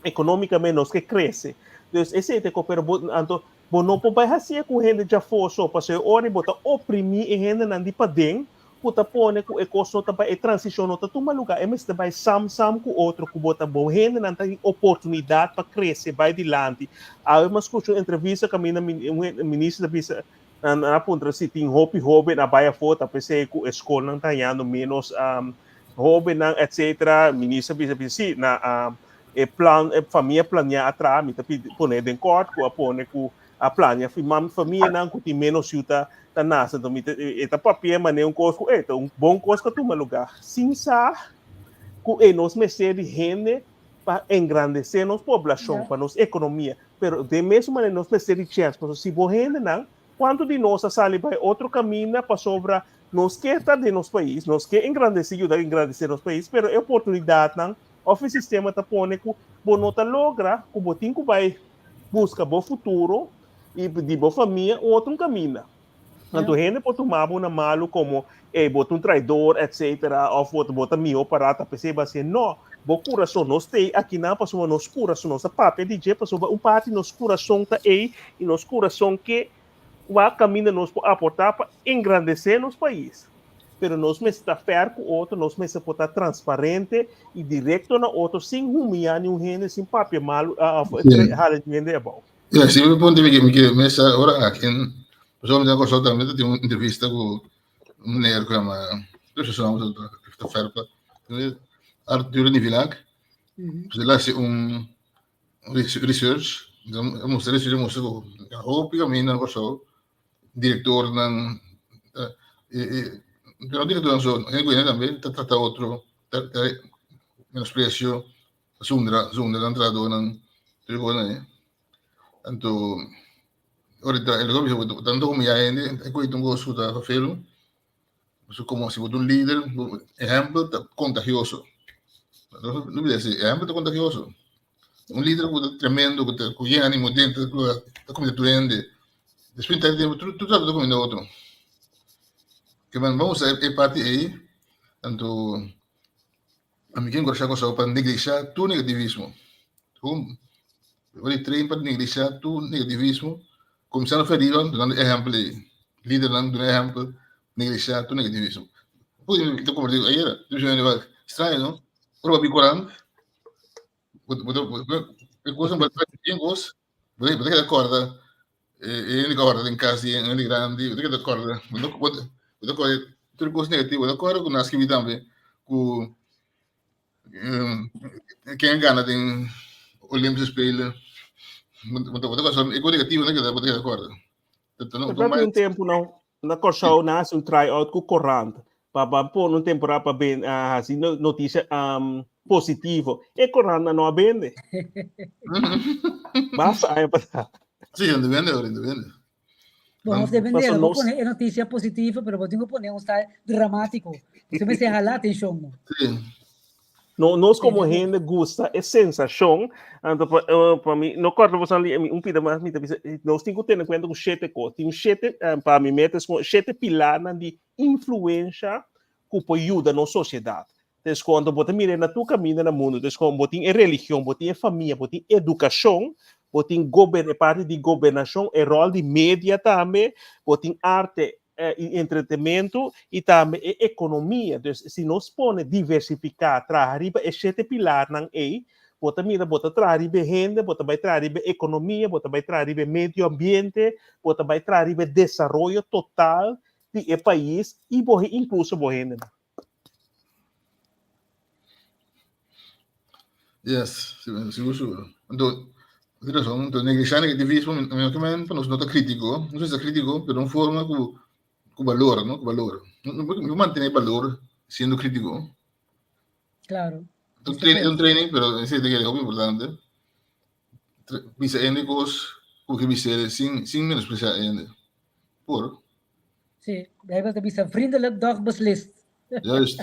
ekonómikamente nos ke krese. Dus esei ta e kos pero bo anto bo no por bai hasié ku hende djafó so pasobra e ora bo ta oprimí e hendenan di paden ku ta pone ku e kos no ta bai, e transishon no ta tuma lugá, e mester bai sam sam ku otro, ku bo ta bo hendenan ta tin oportunidat pa krese bai dilanti. Awe mi a skucha un entrevista kaminda un minister ta bisa, nan a puntra si tin hopi hóben a bai afó ta p'esei ku e skolnan ta hañando ménos hóbennan etsetera, minister a bisa bisa si na e plan e famia planiá a traha, mi ta pidi pone den kòrt ku a pone ku a plania famianan ku tin ménos yu ta ta nase. Enton mi ta e ta papia manera un kos ku e ta un bon kos ku a tuma lugá sin sa ku e nos mester di hende pa engrandesé nos poblashon, pa nos ekonomia. Pero den mesun manera nos mester di chèns pasobra si bo hendenan kuantu di nos a sali bai otro kaminda pasobra nos ke ta den nos pais, nos ke engrandesé yuda engrandesé nos pais pero e oportunidatnan òf e sistema ta pone ku bo no ta logra ku bo tin ku bai buska bo futuro i di bo famia un otro kaminda. Anto hende por tuma bo na malu komo ey bo ta un traidor etcetera òf bo bo ta mihó pará ta p'esei bo hasié. No, bo kurason nos ta akinan pasobra nos kurason nos ta papia di dje pasobra un parti nos kurason ta ey i nos kurason ke wak kaminda nos por aportá pa engrandesé nos pais. Pero nos mester ta fair ku otro, nos mester por ta transparente i direkto na otro sin humiyá niun hende, sin papia malu òf hala niun hende abou. Ya, si mi punto mi ke mi ke mesa ora aki en pasobra mi ta kòrsou tambe ta tin un entrevista ku un meneer ku yama ta Ferpa Arthur Nivillac. Pues el a hasi un research, a mustra research a mustra ku hopi kaminda na Kòrsou direktornan pero no direktornan so hende ku hende tambe ta trata otro ta menospresio zundra zundra nan trahadónan tur e kosnan ei anto ora e ta bisa ku tantu humiyá hende e koe ta un kos ku ta felu Pasobra komo si bo ta un lider, bo ehèmpel ta kontagioso. No bisa así, ehèmpel ta kontagioso. Un lider ku ta tremendo, ku ta ku yen ánimo dentro, ku ta kuminda tur hende. Despues di un tempu tur tur ta kuminda otro. Ke men bo usa e parti ei, anto ami ke enkurashá Kòrsou pa neglishá tur negativismo. Bo di train pa neglishá tur negativismo Kuminsando for riba dunando ehèmpel ei. Lidernan duna ehèmpel, neglishá tur negativismo. Pui mi ta kompartí ayer, mi bisa mi straño no, ora bo bin korant, bo bo bo e kos bo ta kos, bo ta keda kòrda e hende ku a hòrta den kas di hende grandi, bo ta keda kòrda, bo ta kòrda tur kos negativo, bo ta kòrda ku nan a skibi tambe ku ken a gana den Olympische Spelen. E kos negativo no keda, bo ta keda kòrda. Tabatin un tempu na na Kòrsou nan hasi un try out ku korant pa pa pone un temporada pa ben hasi notisia positivo. E korantnan no a bende. Basta aña pasá. Sí, no bende ahora, no bende. Bo no debe Paso bo pone e noticia positivo, pero bo tin ku pone un style dramático. Bo mester hala atenshon. No? Sí. No, nos como hende gusta e sensacion. Anto pa, uh, pa mi, no corta vos ali, un pida mas, mi ta bisa, nos tin ku tene cuenta ku shete kos. Tin shete, pa mi meta es como shete pilarnan di influencia ku por yuda nos sociedad. Entonces, cuando bo ta mira na tur caminda na mundo, entonces, como bo tin e religion, bo tin e famia, bo tin educacion, bo tin gober e parti di gobernacion, e rol di media tambe, bo tin arte, i entretenimento i tambe e ekonomia. Dus si nos pone diversifiká, traha riba e shete pilarnan ei, bo ta mira bo ta traha riba e hende, bo ta bai traha riba e ekonomia, bo ta bai traha riba e medio ambiente, bo ta bai traha riba e desaroyo total di e pais i bo inkluso bo hendenan. Yes, sigur sigur. Anto, tin razon, anto neglishá negativismo, mi no ke men pa nos no ta kritiko, nos mester ta kritiko, pero un forma ku ku balor, no, ku balor. No por mantené balor siendo kritiko. Claro. Un training, un training, pero esei ta kere hopi importante. Bisa hende kos ku ke bis'é sin sin menospresiá hende. Por. Sí, Bijbel ta bisa vriendelijk doch beslist. Juist.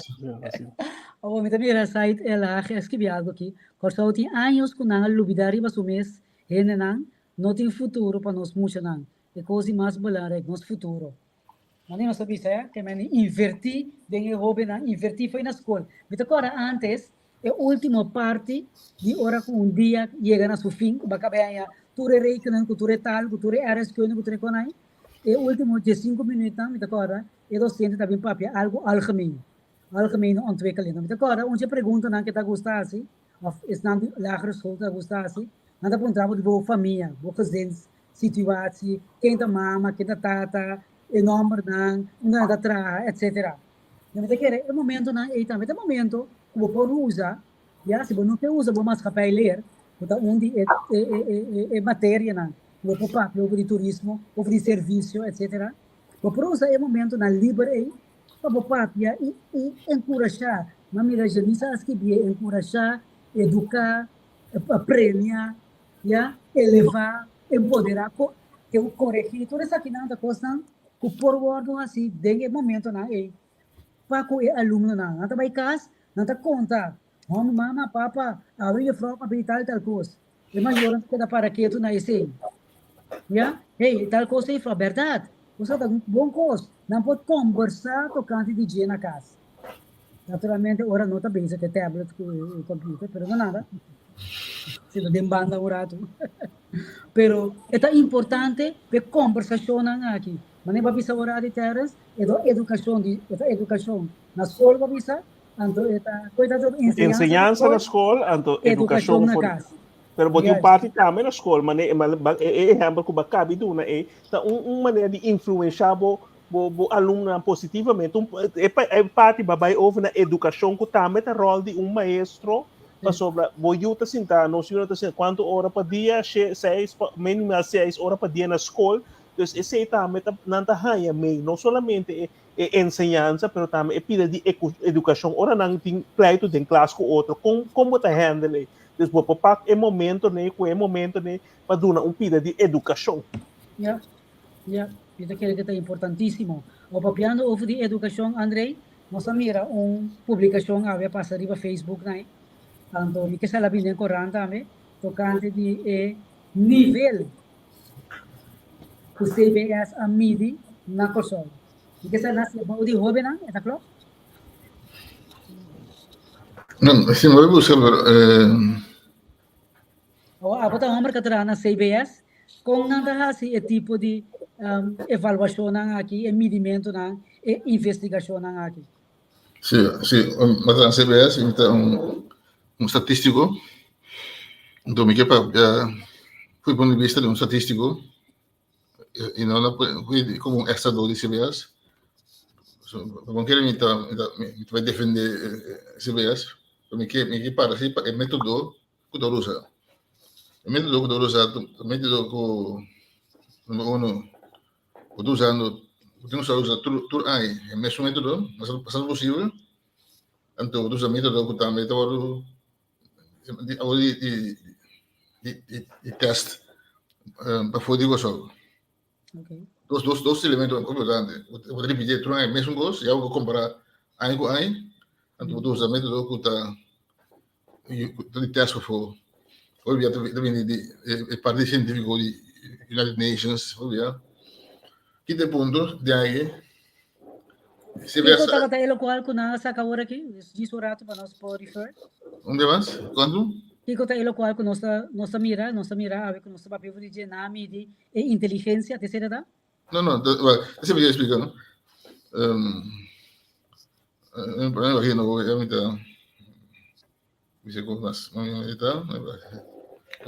Oh, mi ta mira site El Hage a skibi algo aki. Kòrsou tin años ku nan a lubidá riba su mes hendenan, no tin futuro pa nos muchanan. E kos di mas belangrijk, nos futuro. Mane nos ta bisa ya, ke men invertí den e hóbennan, invertí fo'i na skol. Mi ta kòrda ántes, e último parti di ora ku un dia yega na su fin, ku bo a kaba haña tur e rekenen, ku tur e taal, ku tur e rskunde, ku tur e konai, e último diesinku minütnan mi ta kòrda e dosente ta bin papia algu algemeen, algemene ontwikkeling. Mi ta kòrda un dje preguntanan ke ta gusta hasi, òf esnan di lagere skol ta gusta hasi, nan ta puntra bo di bo famia, bo gezinssituatie, ken ta mama, ken ta tata, e nòmbernan, unda nan ta traha, etsetera. Mi ta kere e momentonan ei tambe ta momento ku bo por usa, ya, si bo no ke usa bo maatschappij leer, ku ta un di e e e e materianan ku bo por papia over di turismo, over di servisio, etsetera. Bo por usa e momentonan liber ei pa bo papia i i enkurashá. Mi a mira Jenisa a skibié, enkurashá, eduká, premia, ya, elevá, empoderá, koregí. Tur esakinan ta kosnan ku por wòrdu hasi den e momentonan ei pa ku e alumnonan. Nan ta bai kas, nan ta konta, Hòmber, mama, papa, awe jufrou a papia di tal i tal kos. E mayornan ta keda para ketu na esei. Ya, hey, tal kos ei, jufrou, bèrdat? Bo sa ta un bon kos. Nan por kombersá tokante di dje na kas. Naturalmente ora no ta bezig ku e tablet ku e computer, pero no nada. Sinta den banda un ratu. Pero e ta importante p'e kombersashonnan aki. Manera bo a bisa ora di Terrence, e ta edukashon di, e ta edukashon na skol bo a bisa, anto e ta, koe ta enseñansa na Enseñansa na skol, anto edukashon edukashon na for kas. Pero bo tin un Juist. parti tambe na skol, mane e ehèmpel ku bo a kabi duna ei ta un un manera di influenshá bo bo bo alumnonan positivamente. Un e e parti ba bai over na edukashon ku tambe ta ròl di un maestro pasobra bo yu ta sinta, nos yunan ta sinta kuantu ora pa dia? She seis pa minimal seis ora pa dia na skol. Dus esei tambe ta nan ta haña mei no solamente e e enseñansa pero tambe e pida di edukashon ora nan tin pleitu den klas ku otro kon kon bo ta handle ei. Dus bo por pak e momento nei ku e momento nei pa duna un pida di edukashon. Ja. Ja, mi ta kere ke ta importantísimo. O papiando over di edukashon, Andrei, nos a mira un publikashon awe a pasa riba Facebook nai, anto mi ke sali a bini den korant tambe, tokante di e nivel ku CBS a midi na Kòrsou. Mi ke sa nasi bou di hóbennan, e ta klòp? No, si mi bai buska, pero eh. Awor, abo ta homber ka traha na CBS, kon nan ta hasi e tipo di evaluashonnan aki, e midimentunan, e investigashonnan aki? Sí, sí, mi ta na CBS i mi ta un un statístiko. Enton mi ke papia for di punto di bista di un statístiko i no na komo un èkstradó di CBS. So, kere mi ta mi ta mi ta bai defendé CBS, pero mi ke mi ke para si pa e método ku ta usa. E método ku ta usa ta método ku number uno ku ta usando ku tin ku usa tur tur aña e mesun método bastante posibel anto ku ta usa método ku tambe ta wòrdu awor di di di di tèst pafó di Kòrsou. Dos dos dos elemento importante. Bo ta ripití tur aña mesun kos, ya bo kompará aña ku aña, anto bo ta usa método ku ta ta di tèst pafó. Hopi bia ta bini di e parti sientífiko di United Nations, hopi bia. Ki ta e punto di aña aki? Kiko tabata e lokual ku nan a saka awor aki? Djis un ratu pa nos por refer. Un bia mas? Kuantu? Kiko ta e lokual ku nos ta nos ta mira? Nos ta mira awe ku nos ta papia over di dje, nan a midi e inteligensia, te sera ta? No, no, well, esei mi ta explica, no? Um, eh, imagino, ya mi ta bisa ku mas ta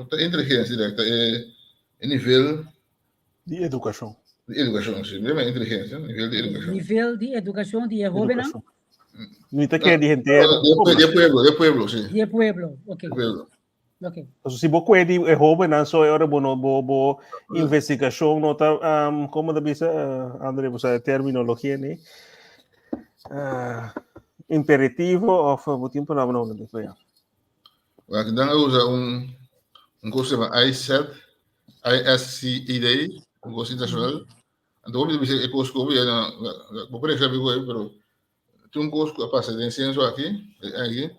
ta inteligencia directa e e nivel di edukashon. Di edukashon, si. Mira inteligencia, nivel di edukashon. Nivel di edukashon di e hóbennan? Mi ta kere di henter. Di e pueblo, di e pueblo, si. Di e pueblo, ok. Di e pueblo. Ok. Paso si bo kue di e hóbennan so e ora bo no bo bo investigashon no ta um, komo ta bisa uh, Andre, bo sa e terminologia ni uh, imperativo of bo tin palabra no holandés, pero ya. Wak, dan a usa un un kos se llama ISET, ISCED, un kos internacional. Anto bo bisa e kos ku bo ya na bo por exabi ku pero tin un kos ku a pasa den censo aki, aki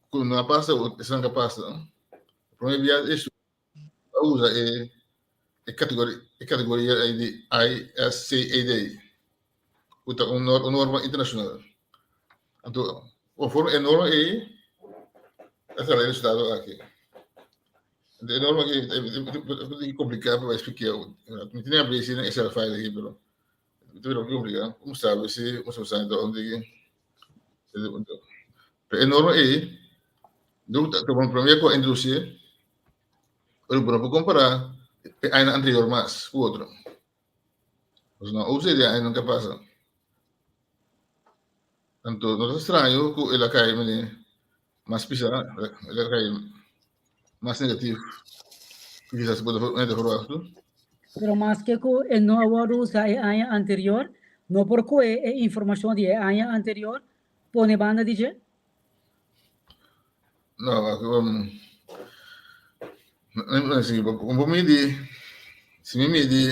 ku no a pasa esnan ka pasa. Prome bia e a usa e e categoria e categoria ei di ISCED ku ta un un norma internacional. Anto conforme e norma ei a sali e resultado aki. E norma aki e complica pa explica. Mi tin a besi den Excel file aki pero ta bira complica. Como sabi si como sabi Pero e norma ei ta prome ku a introdusi pero bo no por kompara e añanan anterior mas ku otro. Pasobra no usa e añanan ke pasa. Anto no ta straño ku el a kai mene mas pisa, el a kai mas negativo ku kisas bo ta verwachtu. Pero maske ku e no a wòrdu usá e aña anterior, no por kohe e informashon di e aña anterior pone banda di dje? No, bo midi, si mi midi,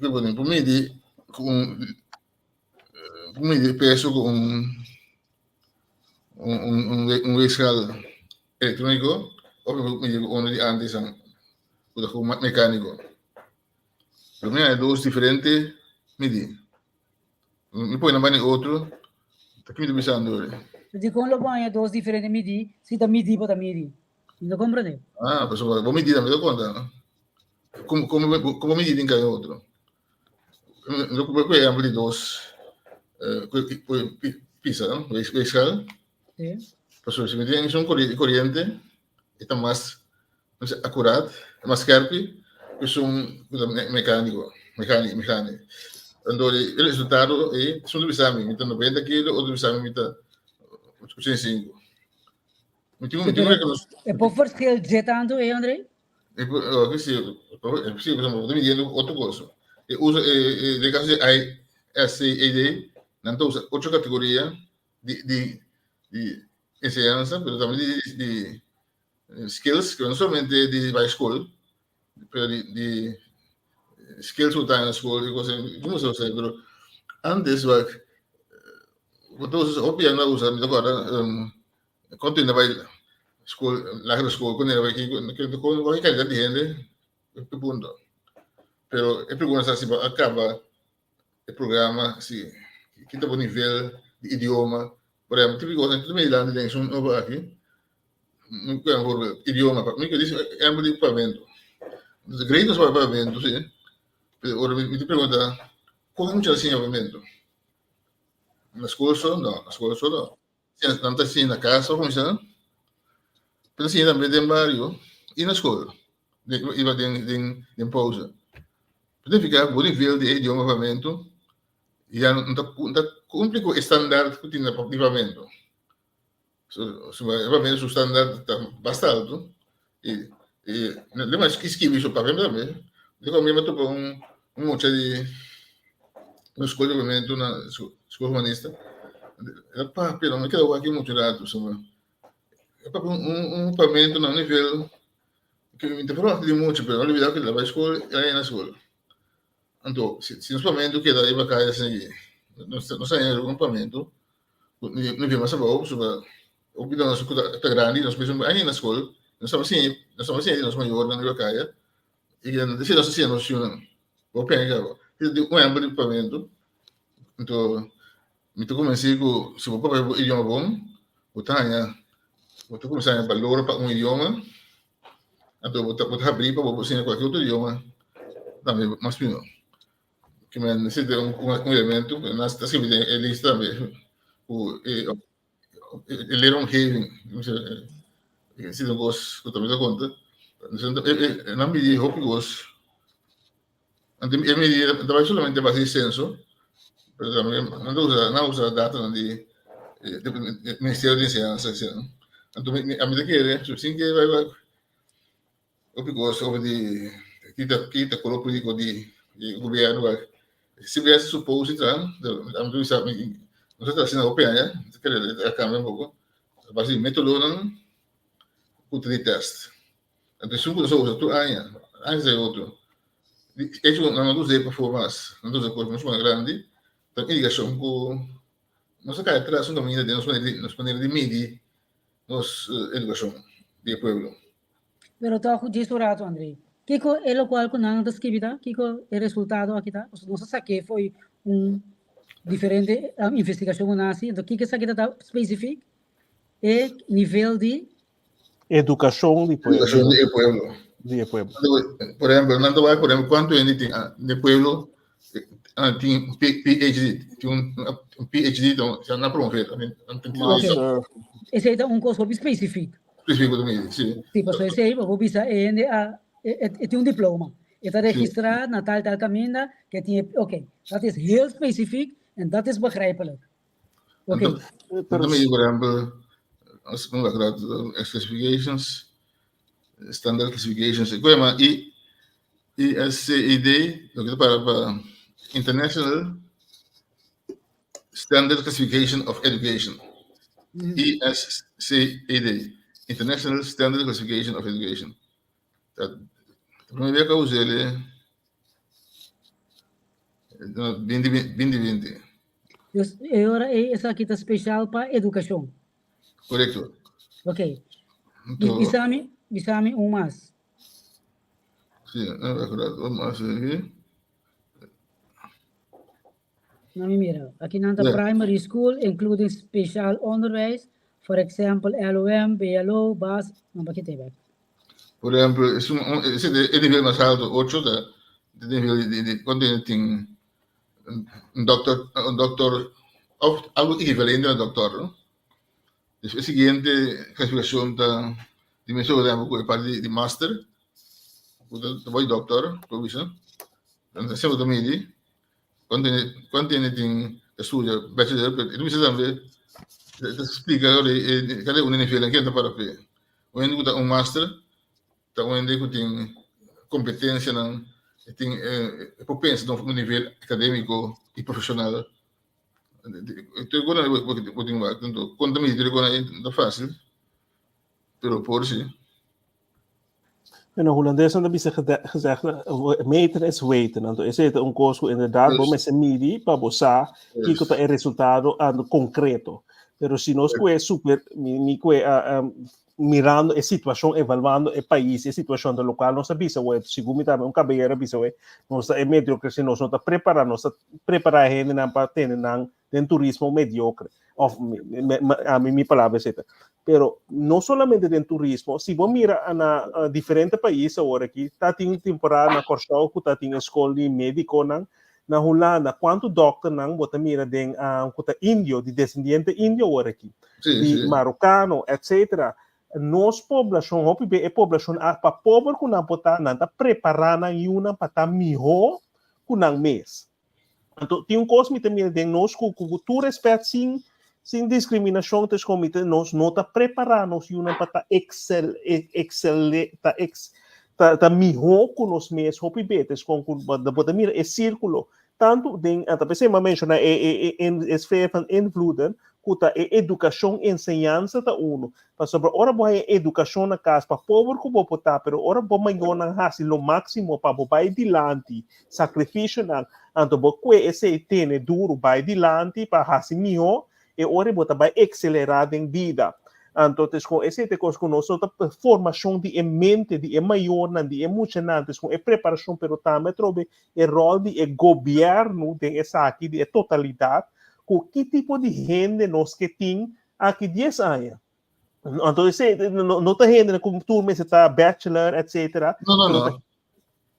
bo midi ku un, bo midi peso ku un un weegschaal elektroniko of bo midi ku uno di antes ku ta mekaniko. Pero mi haña dos diferente midi. Mi pone nan banda otro, ta ki mi ta bisando ori? Dikon lo bo haña dos diferente midí si ta midí bo ta midi? Mi no komprendé. Ah, pasobra bo midí tambe ta konta. Komo komo komo midí tin kai otro? Mi ta kohe ehèmpel di dos pisa, no? Weegschaal. Sí. Pasobra si mi tin esun koriente e ta mas akurat, mas skerpi ku esun ku ta mekaniko, mekani, mekani. Anto e resultado ei, esun ta bisa mi mi ta 90 kilo, otro ta bisa mi mi ta 85. Mi tin mi tin un rekonos. E por verschil dje tantu ei, André? E por, oh, si, si, bo ta midiendo otro kos. E usa e e den kaso di ISCED, nan ta usa ocho kategoria di di di enseñansa, pero tambe di di skills, ku no solamente di bai skol, pero di di skills ku ta na skol i kos asina, komo se usa pero antes wak bo ta usa hopi hende a usa mi ta kòrda kon tin a bai skol lagere skol kon tin a bai ki kantidat di hende e punto pero e pregunta sa si bo a kaba e programa si ki ta bo nivel di idioma por ehempel típiko kos tur Nederlanda den esun nobo aki mi por ehempel idioma mi ke disi ehempel di papiamentu great nos papia papiamentu si pero ora mi ta pregunta kon mucha ta siña papiamentu na skol so no na skol so no nan ta siña na kas of kuminsá pero ta siña tambe den bario i na skol iba den den den pousa significa bo nivel di e idioma papiamentu ya no ta no ta kumpli ku e standaard ku tin na di papiamentu so papiamentu su standaard ta basta altu i i demas skibi su papiamentu tambe mi a topa un un mucha di un skol di papiamentu na skol humanista el a papia no mi keda wak muchu ratu pasobra el a papia un un papiamentu na un nivel ku mi ta verwacht di mucha pero a olbida ku el a bai skol el a yega na skol anto si si nos papiamentu keda riba kaya asina aki nos nos ta haña un papiamentu ku nivel mas abou pasobra hopi di nos ku ta grandi nos mes a yega na skol nos tabata siña nos tabata siña di nos mayornan riba kaya I si nos a siña nos yunan, bo pensa kaba. Un ehempel di papiamentu, anto mi ta kuminsá ku si bo papia bo idioma bon, bo ta haña, bo ta kuminsá haña balor pa un idioma, anto bo ta bo ta habrí pa bo por siña kualke otro idioma tambe mas mihó. Ke men esei ta un un elemento ku nan ta skibi den e lista tambe ku e e leeromgeving esei ta un kos ku tambe ta konta. Nan midi hopi kos. Anto e midi ta bai solamente base di senso, pero tambe nan ta usa nan usa datonan di Ministerio di Enseñansa asina. Anto mi ami ta kere sin ke bai wak hopi kos over di kita kita koló politiko di gobierno wak si bes supose ta ami ta bisa no ta asina hopi aña mi ta kere a kambia un poko a base di metodonan ku ta di tèst. Anto esun ku nos a usa tur aña, aña tras di otro. Di echo nan no ta us'é pa for mas, nan ta usa kos mucho mas grandi, ta un indikashon ku nos a kai atras un kaminda den nos manera di nos manera di midi nos edukashon di e pueblo. Pero tòg djis un ratu, André. Kiko e lokual ku nan ta skibi ta? Kiko e resultado aki ta? Pasobra nos a sak'é fo'i un diferente investigashon ku nan a hasi. Anto kiko esaki ta ta spesifik? E nivel di Edukashon di pueblo. Edukashon di e pueblo. Di e pueblo. Por ehempel, nan ta wak, por ehempel, kuantu hende tin den e pueblo tin PhD, tin un PhD, nan a promover. Master. Esei ta un kos hopi spesifik. Spesifiko ta midi, si. Si, pasobra esei bo por bisa e hende a, e tin un diploma, e ta registrá na tal tal kaminda, ke tin e, ok, dat is heel spesifik en dat is begrijpelijk. Ok. Anto, mi por ehempel, as mi wak dat classifications, standard classifications, e koe I, ISCED, loke ta para pa International Standard Classification of Education. ISCED, International Standard Classification of Education. Ta prome bia ku a usa el binti binti binti. Dus e ora ei esaki ta spesial pa edukashon. Korekto. Ok. Bisami, bisami un mas. Si, un mas aki. Na mi mira. Aki nan ta primary school including speciaal onderwijs, for example LOM, BLO, bas, no pa kite bek. Por ehempel, es un, es e nivel mas alto, 8 ta de nivel de, de, cuando tin un doctor, un doctor of algo equivalente a doctor, no? Dus e siguiente clasificacion ta di mesun por ehempel cu e parti di, di master, cu ta, ta boy doctor, por bisa. Dan semper ta midi Cuantu hende tin ta studia bachelor, pero e ta bisa tambe, e ta splika kada un nivel en ken ta para p'e. Un hende ku ta un master ta un hende ku tin kompetensianan, e tin e por pensa na un nivel akademiko i profeshonal. Tur e konan bo tin wak, kon ta midi tur e konan ei no ta fasil, pero por si. Bueno, Hulandesan ta bisa gezegd, meten is weten. Anto esei ta un kos ku inderdaad bo mester midi pa bo sa kiko ta e resultado ando konkreto. Pero si nos kue super, mi, mi kue uh, um, mirando e situashon, evaluando e pais, e situashon de lokual nos a bisa we, segun mi tambe un kabeyero a bisa we, nos ta e mediocre si nos no ta prepara, nos ta prepara hendenan pa tene nan den turismo mediocre. Of a mi mi palabra es esta. Pero no solamente den turismo, si bo mira na diferente pais awor aki, ta tin temporada na Kòrsou ku ta tin e skol di médikonan, na Hulanda kuantu dòkternan bo ta mira den ku ta indio, di desendiente indio awor aki, di marokano, etcetera. Nos poblashon, hopi be e poblashon a pa pober ku nan por ta, nan ta prepará nan yunan pa ta mihó ku nan mes. Anto tin un kos mi ta mira den nos ku ku tur respet sin sin diskriminashon ta eskon mi ta nos no ta prepará nos yunan pa ta excel excel ta ex ta ta mihó ku nos mes hopi be ta eskon ku bo ta mira e sirkulo tantu den anta p'esei mi a menshoná e e e e sfera van invloeden ku ta e edukashon enseñansa ta unu Pasobra ora bo haña edukashon na kas, pa pober ku bo por ta, pero ora bo mayornan hasi lo máksimo pa bo bai dilanti, sakrifisionan, anto bo kue esei tene duru bai dilanti pa hasi mihó, e ora bo ta bai ekselerá den bida. Anto ta eskon esei ta e kos ku nos no ta formashon di e mente di e mayornan, di e muchanan, ta eskon e preparashon, pero tambe atrobe e ròl di e gobièrnu den esaki, di e totalidat, ku ki tipo di hende nos ke tin Aki dies aña. Anto esei no, no ta hende ku tur mester ta bachelor, etcetera. No, no, no.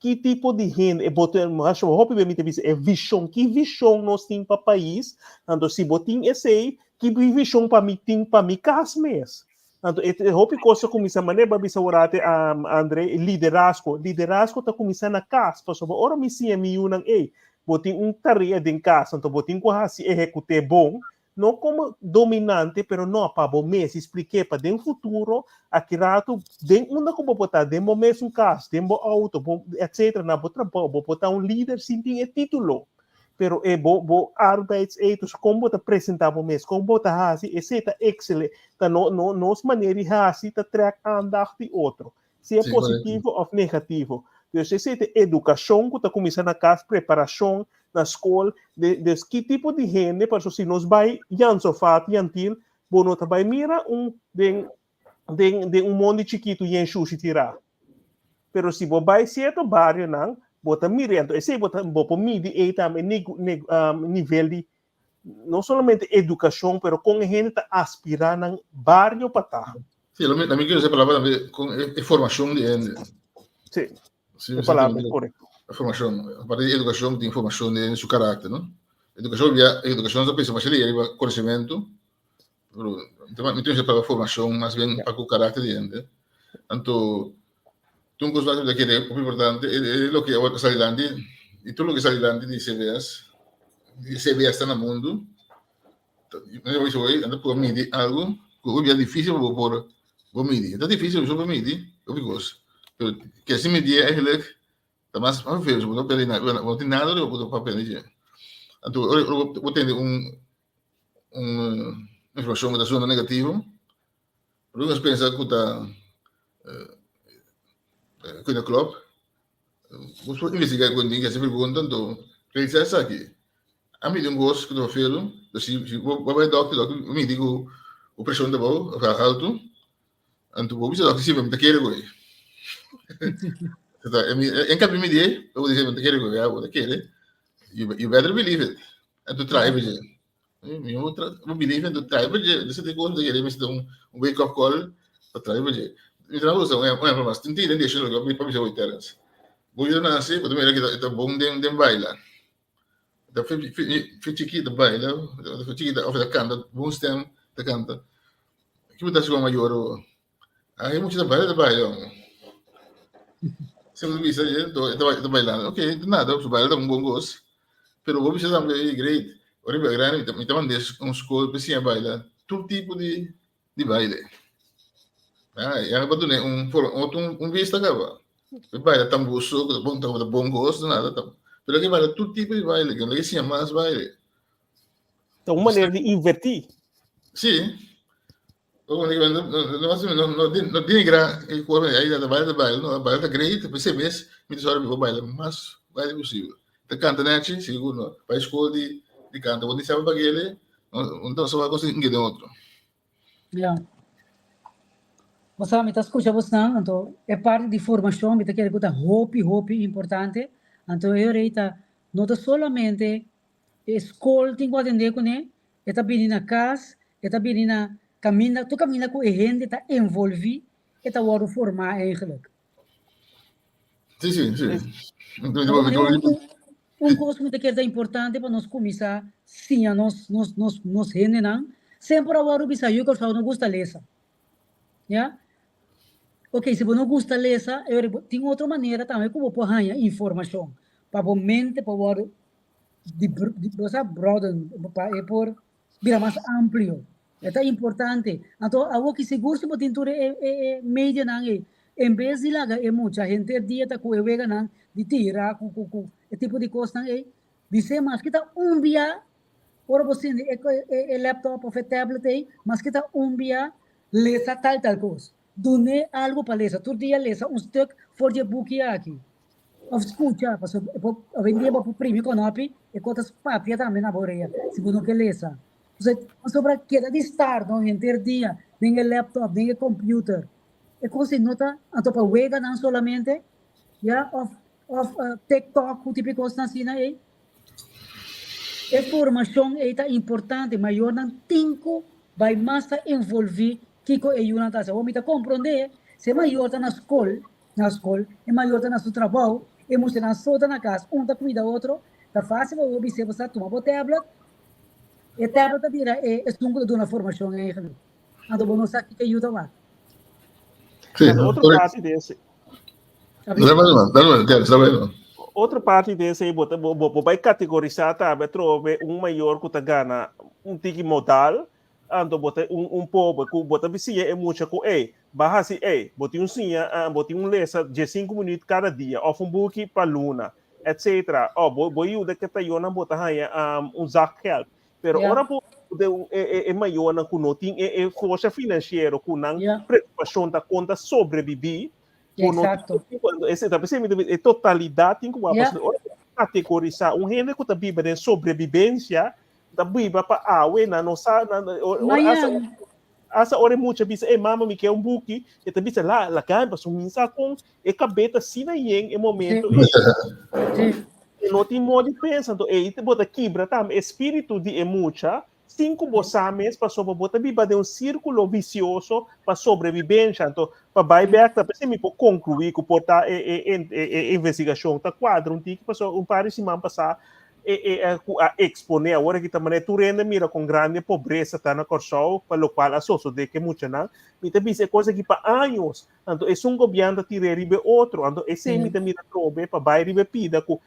Ki tipo di hende e bo ta masha hopi be mi ta bisa e vishon, ki vishon nos tin pa pais? Anto si bo tin esei, ki vishon pa mi tin pa mi kas mes? Anto e hopi kos ta kuminsá manera bo a bisa orate Andre, liderazgo. Liderazgo ta kuminsá na kas, pasobra ora mi siña mi yunan ei, bo tin un tarea den kas, anto bo tin ku hasi ehekut'é bon, no komo dominante, pero no pa bo mes i splik'é pa den futuro, aki ratu, den unda ku bo por ta, den bo mesun kas, den bo outo, bo etcetera, na bo trabou, bo por ta un lider sin tin e título. Pero e bo bo arbeidsethos, kon bo ta presentá bo mes, kon bo ta hasi, esei ta eksele, ta no no nos manera di hasi ta trèk aandacht di otro, sea positivo òf negativo. Dus esei ta edukashon ku ta kuminsá na kas, preparashon na skol, de dus ki tipo di hende, pasobra si nos bai Jan Sofat, Jan Til, bo no ta bai mira un den den den un mondi chikitu yen shushi tirá. Pero si bo bai sierto barionan, bo ta mira, anto esei bo ta bo por midi ei tambe ni ni nivel di no solamente edukashon, pero kon e hende ta aspirá nan bario pa ta. Sí, lo mi, mi quiero esa palabra también, con e, e formación de hende. Sí, sí e palabra correcto. E formación, aparte de educación, tiene formación de su carácter, ¿no? Educación, ya, educación se piensa más arriba conocimiento, Pero, mi tin para formación mas bien pa ku carácter di hende. Anto, un cosa que kere hopi importante, es lo que awor ta sali lanti, y tur loke sali lanti di CBS, di CBS ta na mundu, mi a bisa hoy, anda por midi algo ku hopi bia difícil pa bo por bo midi. Ta difícil pa bo midi hopi kos, pero ke si midi eigenlijk Ta mas mas vervelend, bo no perde nada, bo no tin nada riba bo papia di dje. Anto ora ora bo tende un un informashon ku ta sona negativo, bo nos pensa ku ta ku ta klòp, bo por investigá ku hende, hasi pregunta, anto realisá esaki. A midi un kos ku ta vervelend, si si bo bai dòkter, dòkter midi ku bo preshon ta abou òf altu, Anto bo bisa dòkter, sí, pero mi ta kere ku e. En kapi mi di, bo dice, mi ta kere ku e, bo ta kere. You, you better believe it. Anto trae pa dje. Mi bo tra, bo believe anto trae pa dje. Dese te kos mi ta kere, mi un wake up call pa trae pa dje. Mi ta usa un ehempel mas. Tin tira den loke mi pa bisa hoy Terence. Bo yu nase, bo ta mira ki ta bon den den baila. Ta fi fi chikito baila, fi chikito of ta kanta, bon stem ta kanta. Ki bo ta hasi ku mayor awor? Ai mucha ta baila ta baila amo. Si bo bisa e ta bailando, ok, nada, su baila ta un bon kos. Pero bo bisa tambe, ey great, ora mi bai grandi mi ta mand'é un skol pa siña baila tur tipo di di baile. Ah, ya pa dune un otro un vista kaba. E baila tambor so, ku ta bon, ta bon kos, nada. Ta, pero ke baila tur tipo di baile, ke no ke siña mas baile. Ta un manera di invertí. Sí. No, no, no, no denigra e cuerpo, ahí ta baila, ta baila, no, baila ta great, pero mes, mi ta sorry, baila mas baile posible. Ta canta nechi, sigur no. Bai school di, di canta, bo ni sabe bagele, no, no sabe cosa inge de otro. Ja. Bo sa, mi ta skucha bosnan, anto e parti di formashon mi ta kere ku ta hopi, hopi importante. Anto e rei ta, no ta solamente e skol tin ku atendé kuné, e ta bini na kas, e ta bini na kaminda, tur kaminda ku e hende ta envolví, e ta wòrdu formá eigenlijk. Sí, sí, sí. Un kos ku mi ta kere ta importante pa nos kuminsá siña nos nos nos nos hendenan, semper a wòrdu bisa yu Kòrsou no gusta lesa. Ya? Ok, si bo no gusta lesa, e ora tin otro manera tambe ku bo por haña informashon pa bo mente por wòrdu di bo sa broaden pa e por bira mas amplio. E ta importante. Anto awoki sigur si bo tin tur e e e medianan ei, en bes di laga e mucha henter dia ta ku e weganan di tira ku ku ku e tipo di kosnan ei, bis'é maske ta un bia ora bo sindi e e e laptop of e tablet ei, maske ta un bia lesa tal tal kos. Dun'é algu pa lesa. Tur dia lesa un stuk for di e buki aki. Of skucha, pasobra e por awendia bo por primi konopi e kos ta papia tambe na bo orea si bo no ke lesa. Pasobra keda di star no henter dia den e laptop, den e computer. E kos ei no ta anto pa weganan solamente, ya, of of TikTok ku tipo di kosnan asina ei. E formashon ei ta importante, mayornan tin ku bai mas ta envolví kiko e yunan ta hasi. Awor mi ta komprondé si e mayor ta na skol, na skol, e mayor ta na su trabou. E muchanan so ta na kas, un ta kuida otro, ta fásil pa bo bis'é bo sa tuma bo tablet, e tablet ta bira e esun ku ta duna formashon eigenlijk. Anto bo no sa kiko e yuda wak. Sí, Otro parti di ese. Otro parti di ese bo bo bai kategorisá tambe atrobe un mayor ku ta gana un tiki modal Anto bo ta un un pober ku bo ta bisiña e mucha ku ey, ba hasi ey, bo tin un siña, bo tin un lesa diesinku minüt kada dia òf un buki pa luna, etcetera. Òf bo bo yuda ke tayonan bo ta haña un zakgeld. Pero ora bo yuda un e e e mayornan ku no tin e e forsa finansiero ku nan preokupashon ta kon ta sobrebibí, ku no tin e ta p'esei mi ta bisa e totalidat tin ku wak pasobra ora bo kategorisá un hende ku ta biba den sobrebibensia ta biba pa awe nan no sa nan ora asa ora e mucha bisa e mama mi ke un buki e ta bisa la la gamba so mi sa kon e kabeta asina yen e momento e no tin modo di pensa anto ei bo ta kibra tambe e spiritu di e mucha sin ku bo sa mes pasobra bo ta biba den un sirkulo visioso pa sobrebibensha anto pa bai bek ta p'esei mi por konkluí ku por ta e e e investigashon ta kuadra un tiki pasobra un par di siman pasá e e ku a eksponé awor aki ta manera tur hende mira kon grandi e pobresa ta na Kòrsou pa lokual a sosodé ku e muchanan. Mi ta bisa e kos aki pa años, anto esun gobièrnu ta tir'é riba e otro, anto esei mi ta mira atrobe pa bai riba e pida ku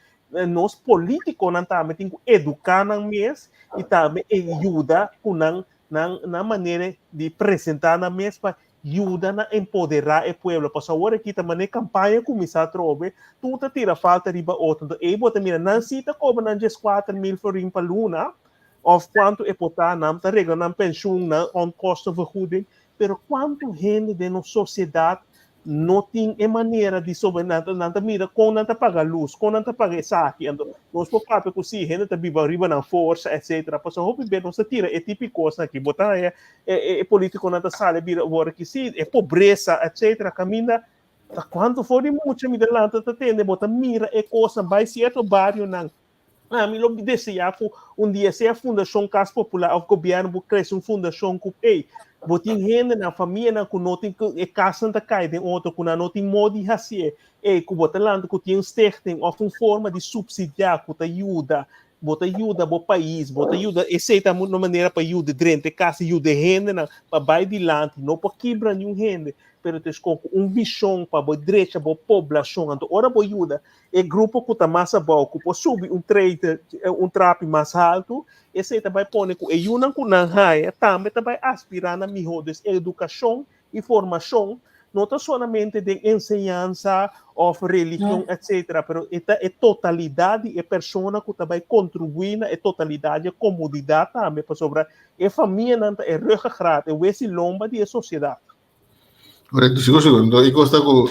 nos polítikonan tambe tin ku eduká nan mes i tambe e yuda ku nan nan nan manera di presentá nan mes pa Yuda na empoderá e pueblo, pasobra awor aki ta manera kampaña kuminsá atrobe, tur ta tira falta riba otro. Enton ei bo ta mira, nan si ta kobra nan 14.000 florin pa luna, òf kuantu e por ta, nan ta regla nan penshun, nan onkostenvergoeding, pero kuantu hende den nos sosiedat no tin e manera di sobre, nan ta nan ta mira kon nan ta paga lus, kon nan ta paga esaki, anto nos por papia ku si hende ta biba riba nan forsa etcetera, pasobra hopi bes nos ta tira e tipo di kosnan aki, bo ta haña e e politiconan ta sali bira awor aki sí e pobresa etcetera caminda ta cuanto for di mucha mi delante ta tende bo ta mira e cosnan bai cierto barionan ami lo desea cu un dia sea fundacion Cas Popular of gobierno bo crece un fundacion cu ey bo tin hendenan famianan cu no tin e casnan ta cay den otro cu nan no tin modo di hacié ey cu bo ta lanta cu tin un stichting of un forma di subsidia cu ta yuda Bo ta yuda bo pais, bo ta yuda, esei ta una manera pa yuda drenta e kas, yuda e hendenan pa bai dilanti, no pa kibra niun hende, pero ta escoge un vision pa bo drecha bo poblacion. Anto ora bo yuda e grupo cu ta mas abao, cu por subi un trade, un trapi mas haltu, esei ta bai pone cu e yunan cu nan haya tambe ta bai aspira na miho. Dus educacion i formacion no ta solamente den enseñansa of religion etcetera, pero e ta e totalidad di e persona cu ta bay contribui na e totalidad di e comodidad tambe, pasobra e famianan ta e ruggengraat, e wes i lomba di e sociedad. Correcto, sigur sigur. Enton e cos ta cu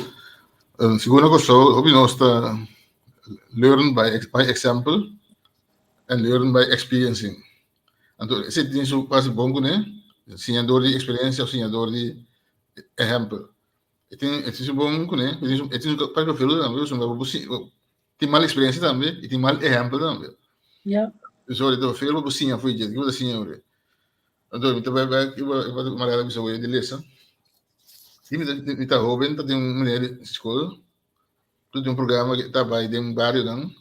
sigur na Kòrsou hopi nos ta learn by by example and learn by experiencing. Anto esei tin su parti bon kuné, siña dor di eksperensia òf siña dor di ehèmpel. E tin e tin su bon kuné, e tin su e tin su parti vervelend tambe pasobra bo por tin mal eksperensia tambe i tin mal ehèmpel tambe. Ya. So e ta vervelend pa bo siña for di dje, kiko bo ta siña ora? Anto mi ta bai bai e manera bisa di lesa. Si mi ta mi ta hoben ta tin un manera di skol, tin un programa ku ta bai den barionan.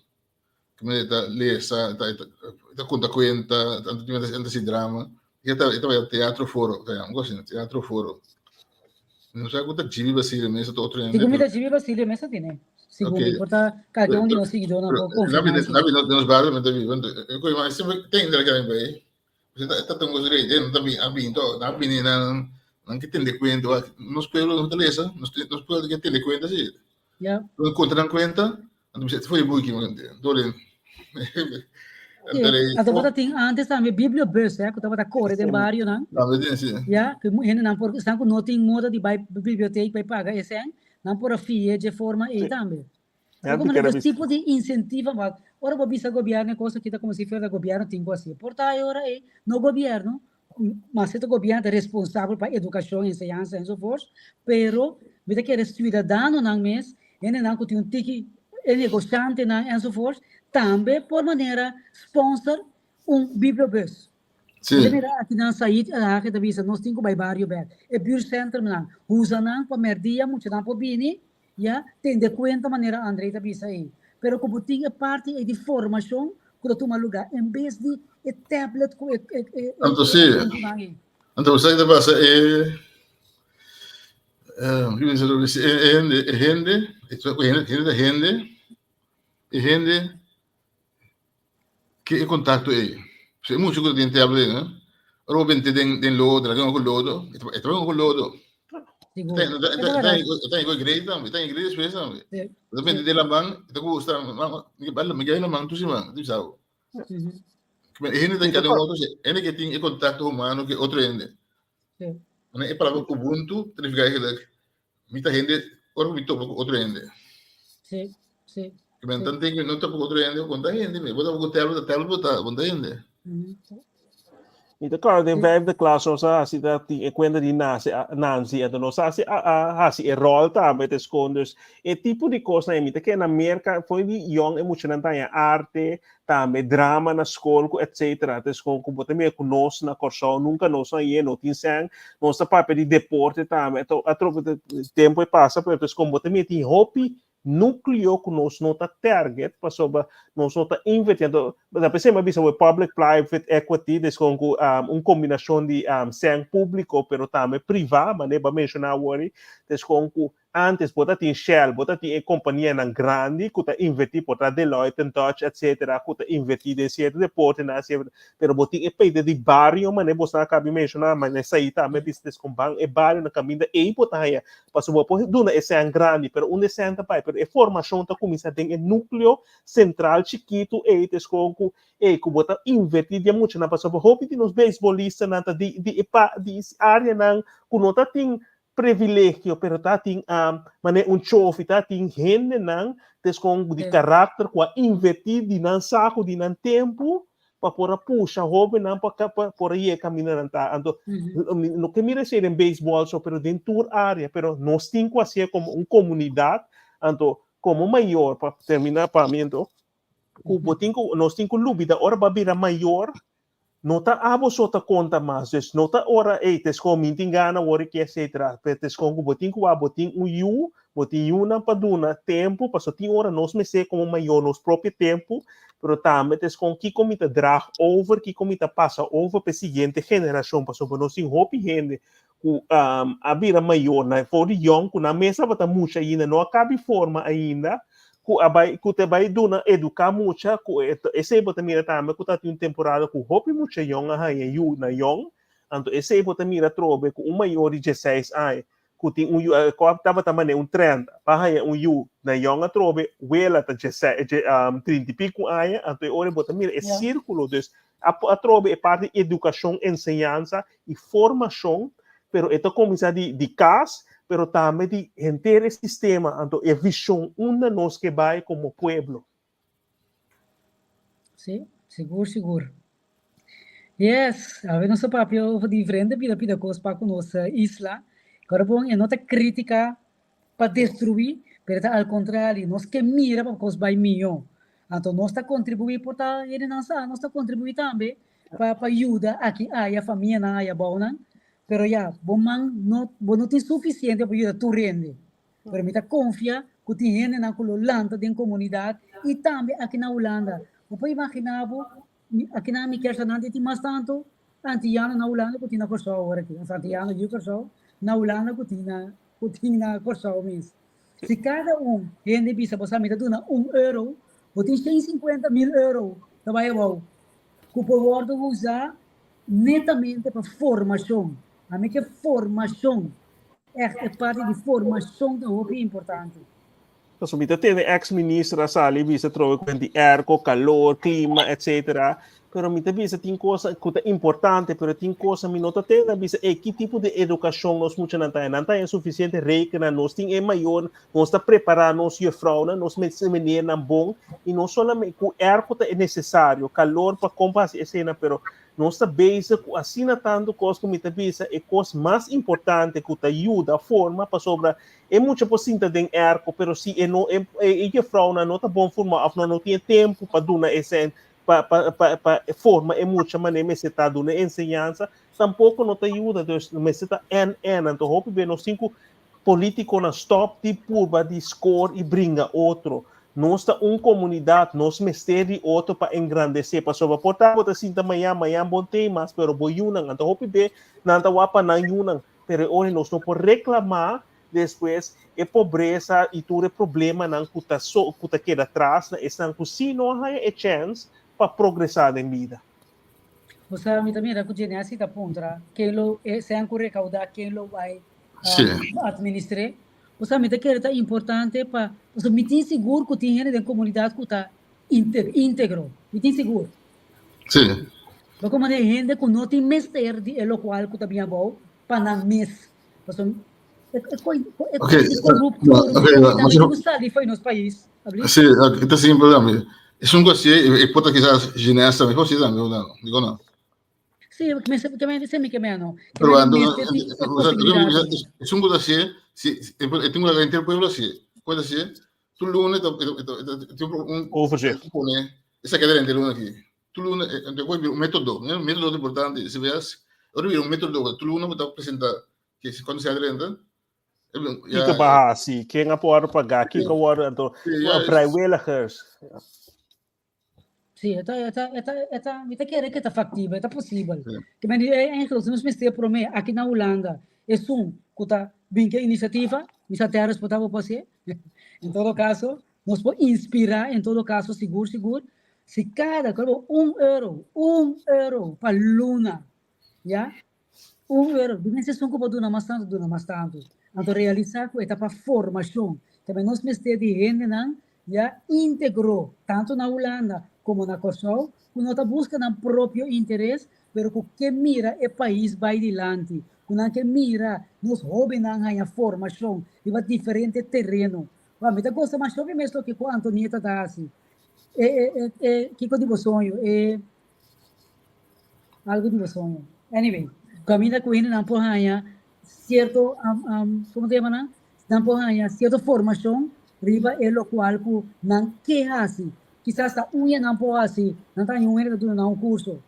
Kende ta lesa, ta ta konta kuenta, ta ta hasi drama. E ta e ta bai teatro foro, ta yama algo asina, teatro foro. Mi no sa ku ta Jimmy Basilio mes òf ta otro hende. Sigun mi ta Jimmy Basilio mes ta tene. Sigun mi por ta kalke un di nos siguidónan por konfirmá esei. Na nos bario mi ta biba, e koe mas semper ten hende ta bai. E ta un kos rei, nan ta a bini tòg, nan a bini nan nan ke tende kuenta, nos pueblo no ta lesa, nos pueblo ke tende kuenta si. Ya. Nan konta nan kuenta, Anto bisa foi buki dore. Anto bota tin antes tambe bibliobus eh, ku tabata kore den barionan. Tambe tin si. Ya, ku hendenan por esnan ku no tin moda di bai bibliotek bai paga e sèn, nan por a fia dje forma ei tambe. Ja, Como dos tipo di incentiva, maar ora bo bisa gobierno e cosa kita como si fuera gobierno tin ku hasi. Por ta ora ei no gobierno, mas si ta gobierno ta responsabel pa educacion, enseñansa enzovoorts, pero mi ta kere ciudadanonan mes, hendenan ku tin un tiki, e negoshantenan enzovoorts, tambe por manera sponsor un bibliobus. Sí. Bo ta mira akinan Said Elhage ta bisa nos tin ku bai bario bek. E buurtcentrumnan, usa nan pa merdia muchanan por bini. ya, tende kuenta manera André ta bisa ei. Pero ku bo tin e parti ei di formashon ku ta tuma lugá en bes di e tablet ku e e e Anto si, anto sa ke ta pasa e e hende e hende hende ta hende e hende ke e kontakto ei. Si e mucha ku ta den tablet ei, ora bo bente den den lodo, laga ku lodo, e ta bai ku lodo. E ta ku grei tambe, e ta grei despues tambe. Bo ta bente den laman, e ta gusta, mi ke laman tur siman, ti bisa bo. E hende ta kada un otro, e hende ke tin e kontakto humano ku otro hende. E palabra ubuntu ta nifiká eigenlijk Mi ta hende ora ku mi topa ku otro hende. Sí, sí. Ke men tan ten ku mi no topa ku otro hende, bo ta hende mi. Bo ta ku tel, bo ta tel, bo ta, bo ta hende. Mi ta kòrda den vijfde klas nos a hasi ta tin e kuenta di Nancy, Nancy anto nos a hasi a a hasi e ròl tambe te skon dus e tipo di kosnan ei mi ta kere na Merka for di yòn e muchanan ta haña arte tambe drama na skol ku etcetera ta eskon ku bo ta mira ku nos na Kòrsou nunka nos no a yega no tin sèn nos ta papia di deporte tambe anto atrobe tempu e pasa pero ta eskon bo ta mira tin hopi nukleo ku nos no ta target pasobra nos no ta inverti anto ta p'esei mi a bisa bo public private equity ta eskon ku un kombinashon di sèn públiko pero tambe privá manera bo a menshoná awor ta eskon ku Antes bo ta tin Shell, bo ta tin e kompanianan grandi ku ta invertí, por ta Deloitte en Touche etcetera, ku ta invertí den sierto deportenan, sierto, pero bo tin e peider di bario manera bo a kaba di menshoná, manera esei tambe bisa des kon ban e bario na kaminda ei bo ta haña, pasobra bo por duna e sèn grandi, pero unda e sèn ta bai, pero e formashon ta kuminsá den e núkleo sentral chikitu ei, ta eskon ku ei ku bo ta invertí den muchanan, pasobra hopi di nos beisbolistanan ta di di e pa di areanan ku no ta tin privilegio pero ta tin manera un chofi ta tin hendenan descon di karakter ku a inverti di nan saku di nan tempu pa por a pusha hobennan pa pa por a yega kaminda nan ta anto no ke mira esei den beisbòl so pero den tur área pero nos tin ku hasié komo un komunidat anto komo mayor pa terminá pa mi anto ku bo tin ku nos tin ku lubida ora bo a bira mayor No ta abo so ta konta mas, dus no ta ora ey ta eskon mi tin gana wor ki etcetera, pero ta eskon ku bo tin ku wak bo tin un yu, bo tin yunan pa duna tempu, pasobra tin ora nos mester komo mayor nos propio tempu, pero tambe ta eskon kiko mi ta draag over, kiko mi ta pasa over pa e siguiente generashon, pasobra nos tin hopi hende ku a bira mayor na for di yòn ku nan mes tabata mucha ainda no a kabi forma ainda ku a bai ku ta bai duna eduká mucha ku esei bo ta mira tambe ku ta tin un temporada ku hopi mucha yòn a haña yu na yòn anto esei bo ta mira atrobe ku un mayor di dieseis aña ku tin un yu ku tabata manera un trend pa haña un yu na yòn atrobe wela ta dieseis trinta i piku aña anto e ora bo ta mira e sirkulo dus atrobe e parti edukashon enseñansa i formashon, pero e ta kuminsá di di kas, pero tambe di henter e sistema, anto e vishon unda nos ke bai komo pueblo. Sí, sigur, sigur. Yes, awe nos a papia over diferente pida pida kos pa ku nos isla. Kòrda bon, e no ta krítika pa destruí, pero ta al kontrario, nos ke mira pa kos bai mihó. Anto nos ta kontribuí por ta hendenan sa, nos ta kontribuí tambe pa pa yuda aki aya famianan aya abounan, pero ya, bo man no bo no tin sufisiente pa yuda tur hende. Pero mi ta konfia ku tin hendenan ku lo lanta den komunidat i tambe aki na Hulanda. Bo por imaginá bo, aki na mi kersanan tin mas tantu antiyano na Hulanda ku tin na Kòrsou awor aki. Of antiyano yu Kòrsou na Hulanda ku tin na ku tin na Kòrsou mes. Si kada un hende bisa bo sa mi ta duna un euro, bo tin 150.000 euro ta bai abou ku por wòrdu usá netamente pa formashon. Ami ke formashon, ègt e parti di formashon ta hopi importante. Pasobra mi ta tende ex minister a sali bisa trobe ku di airco, kalor, klima, etcetera. Pero mi ta bisa tin cosa ku ta importante, pero tin cosa mi no ta tende a bisa, ey, ki tipo di edukashon nos muchanan ta haña? Nan ta haña sufisiente rekenan, nos tin e mayor, nos ta prepará nos juffrouwnan, nos meneernan bon, i no solamente ku airco ta nesesario, kalor pa kon pa hasi eseinan, pero Nos ta bezig ku asina tantu kos ku mi ta bisa e kos mas importante ku ta yuda forma pasobra e mucha por sinta den airco pero si e no e e jefrounan no ta bon forma of nan no tin e tempu pa duna e sen pa pa pa pa forma e mucha manera mester ta duna e enseñansa tampoko no ta yuda dus mester ta en en anto hopi be nos tin ku. Polítikonan stòp di purba di skor i bringa otro. Nos ta un komunidat, nos mester di otro pa engrandesé. Pasobra por ta bo ta sinta mañan, mañan bo no tei mas, pero bo yunan, anto hopi be nan ta wak pa nan yunan. Pero e ora nos no por reklamá despues e pobresa i tur e problemanan ku ta so ku ta keda tras na esnan ku sí no a haña e chèns pa progresá den bida. Bo sa, mi ta mira ku Genesi ta puntra ken lo e sèn ku rekaudá ken lo bai administr'é. Bo sa, mi ta kere ta importante pa, pasobra mi tin sigur ku tin hende den komunidat ku ta íntegro. Mi tin sigur. Sí. Bo komo den hende ku no tin mester di e lokual ku ta bin abou pa nan mes. Pasobra e koi e koi di korupto, korupshon tambe tin ku sali for di nos pais. Sí, ta simpel tambe. Esun ku hasié e por ta kisas Ginés tambe, por hasié tambe, dikon no? Sí, me se mi ke meno. Pero esun ku ta hasié, si e tin ku laga henter pueblo hasié. Por ta hasié, tur luna tin un Overzicht. Pone esaki adrente luna aki. Tur luna un metodo, un metodo ta importante. Si ves, ora bira un metodo, tur luna bo ta presenta kuantu sèn adrente. Kiko ba hasi? Ken a por paga? Kiko wòrdu anto vrijwilligers? Sí, e ta, e ta, e ta, e ta, mi ta kere ke ta faktibel, e ta posibel. Ke men di, eigenlijk, nos mester promé aki na Hulanda, esun ku ta bin ke inisiativa, mi sa Terrence por ta bo por hasié. En todo kaso, nos por inspirá en todo kaso sigur sigur, si kada, ku un euro, un euro pa luna, ya, Un euro, di mes esun ku bo duna mas tantu, duna mas tantu. Anto realisá ku e ta pa formashon. Tambe nos mester di hendenan ya íntegro, tantu na Hulanda komo na Kòrsou, ku no ta buska nan propio interes, pero ku ke mira e pais bai dilanti, ku nan ke mira nos hóbennan haña formashon riba diferente tereno. Wak, mi ta gosta masha hopi mes loke ku Antonieta ta hasi. E, e, e, e, kiko di bo soño? E. Algo di bo soño. Anyway, caminda cu hendenan por haña cierto, um, como te llama nan? Nan por haña cierto formacion riba e locual cu nan ke haci. Kisas ta uña nan por haci, nan ta haña un hende ta duna nan un curso.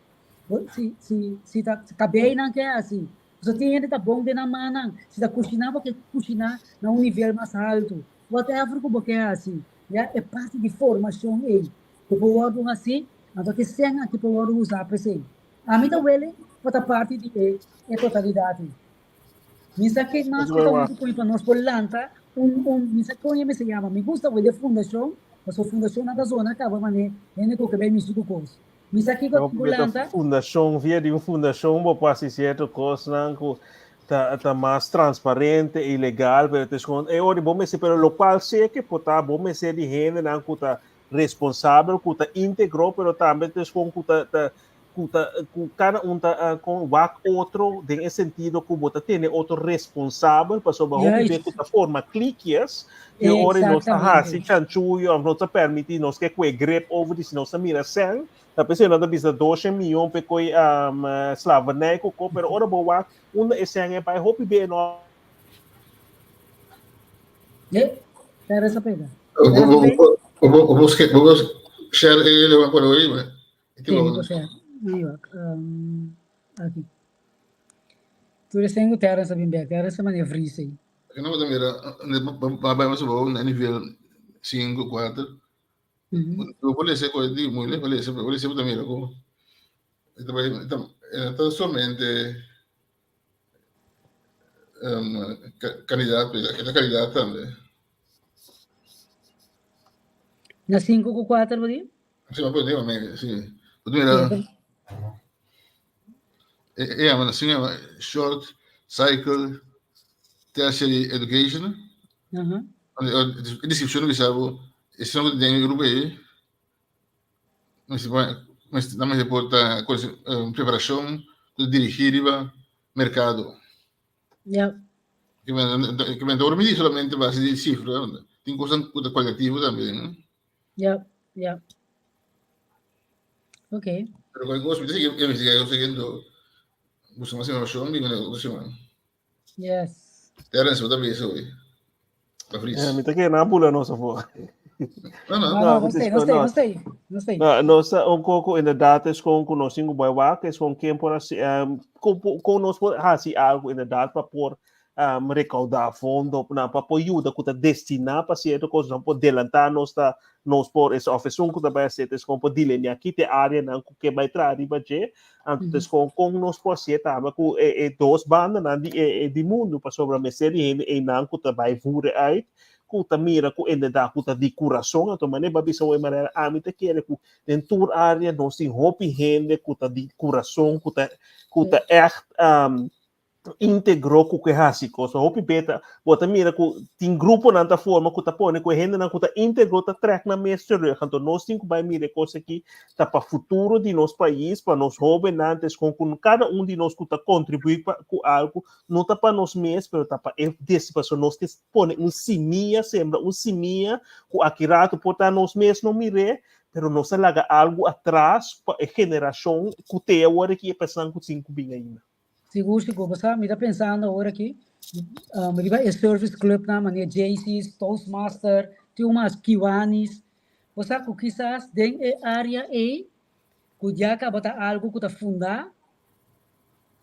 Si, si, si ta cabey nan ke haci. Pasobra tin hende ta bon den nan mannan. Si ta cushiná bo ke cushiná na un nivel mas halto. Whatever cu bo ke haci, ya, e parti di formacion ey. Ku por wòrdu hasí, anto ki sèn aki por wòrdu usá pa esei. Ami ta wele pa ta parti di e e totalidat ei. Mi sa ken mas ku ta huntu ku mi pa nos por lanta un un mi sa kon e mester yama. Mi gusta wele fundashon, pasobra fundashonnan ta zona kaba manera hende ku ke bai mishi ku kos. Mi sa kiko ku lanta. Fundashon, via di un fundashon bo por hasi sierto kosnan ku ta ta mas transparente i legal, pero ta eskon e ora bo mester, pero lokual sea ke por ta bo mester di hendenan ku ta responsabel ku ta íntegro pero tambe ta eskon ku ta ta ku ta ku kada un ta kon wak otro den e sentido ku bo ta tene otro responsabel pasobra hopi be ku ta forma klikies i ora nos ta hasi chanchuyo òf nos ta permití nos ke kue grip over di si nos ta mira sèn ta p'esei nan ta bisa doshen miyon p'e koi slavernij ku ko pero ora bo wak unda e sèn e bai hopi be no Share e le por hoy. Aki. Tu eres tengo terra sa bimbe, terra sa mane vrise. No me mira, va va más abajo na nivel 5, 4. Lo por lese ko di muy le por lese, por lese mira ko. Esta esta solamente um, calidad, esta calidad tambe. Na 5 ku 4 bo di? Sí, ma pode, ma sí. Pode mira. E e ma assim short cycle tertiary education. E description que sabe, esse não tem grupo aí. Nan mester por ta preparashon ku ta dirigí riba merkado. Ja. Ke men ta ora midi solamente base di sifra, tin kosnan ku ta kualitativo tambe. Ja, ja. Ok. Pero kualke kos mi ta sigui investigá i siguiendo buska mas informashon di otro siman. Yes. Terence, bo ta bisa hoy. Ta fris. Eh, mi ta kere na bula nos afo. No, no. No, no, no stay, no stay, no stay. No stay. No, nos ta un poco inderdaad is gewoon ku nos tin ku bai wak, is gewoon ken por hasi, um, kon, kon nos por hasi algo inderdaad pa por um, recaudar fondo na pa por yuda ku ta destiná pa cierto cosas, nan por delantá nos ta nos por es of esun ku ta bai hacer es kon por delinear ki te área nan ku ke bai traha riba dje, anto es kon kon nos por hacer tambe ku e, e dos bandanan di e, e di mundu, pasobra mester di hende einan ku ta bai voeren uit, ku ta mira ku inderdaad ku ta di kurason, anto manera bo a bisa hoy manera ami ta kere ku den tur área nos tin hopi hende ku ta di kurason, ku ta ku ta echt um, integro ku ke hasi kos. Hopi beta, bo ta mira ku tin gruponan ta forma ku ta pone ku e hendenan ku ta integro ta trek nan mes terug. Anto nos tin ku bai mira e kos aki ta pa futuro di nos pais, pa nos hobennan, tes kon ku kada un di nos ku ta kontribuí pa ku algu, no ta pa nos mes, pero ta pa e des, pasobra nos ke pone un simia, sembra un simia ku aki rato por ta nos mes no mir'é, pero nos a laga algu atras pa e generashon ku te awor aki e pa esnan ku tin ku bin ainda. Sigur, sigur. Bo sa, mi ta pensando awor aki, um, riba e service club nan, manera Jaycees, Toastmaster, tin un mas Kiwanis. Bo sa ku kisas den e área ei, ku ya kaba ta algu ku ta fundá,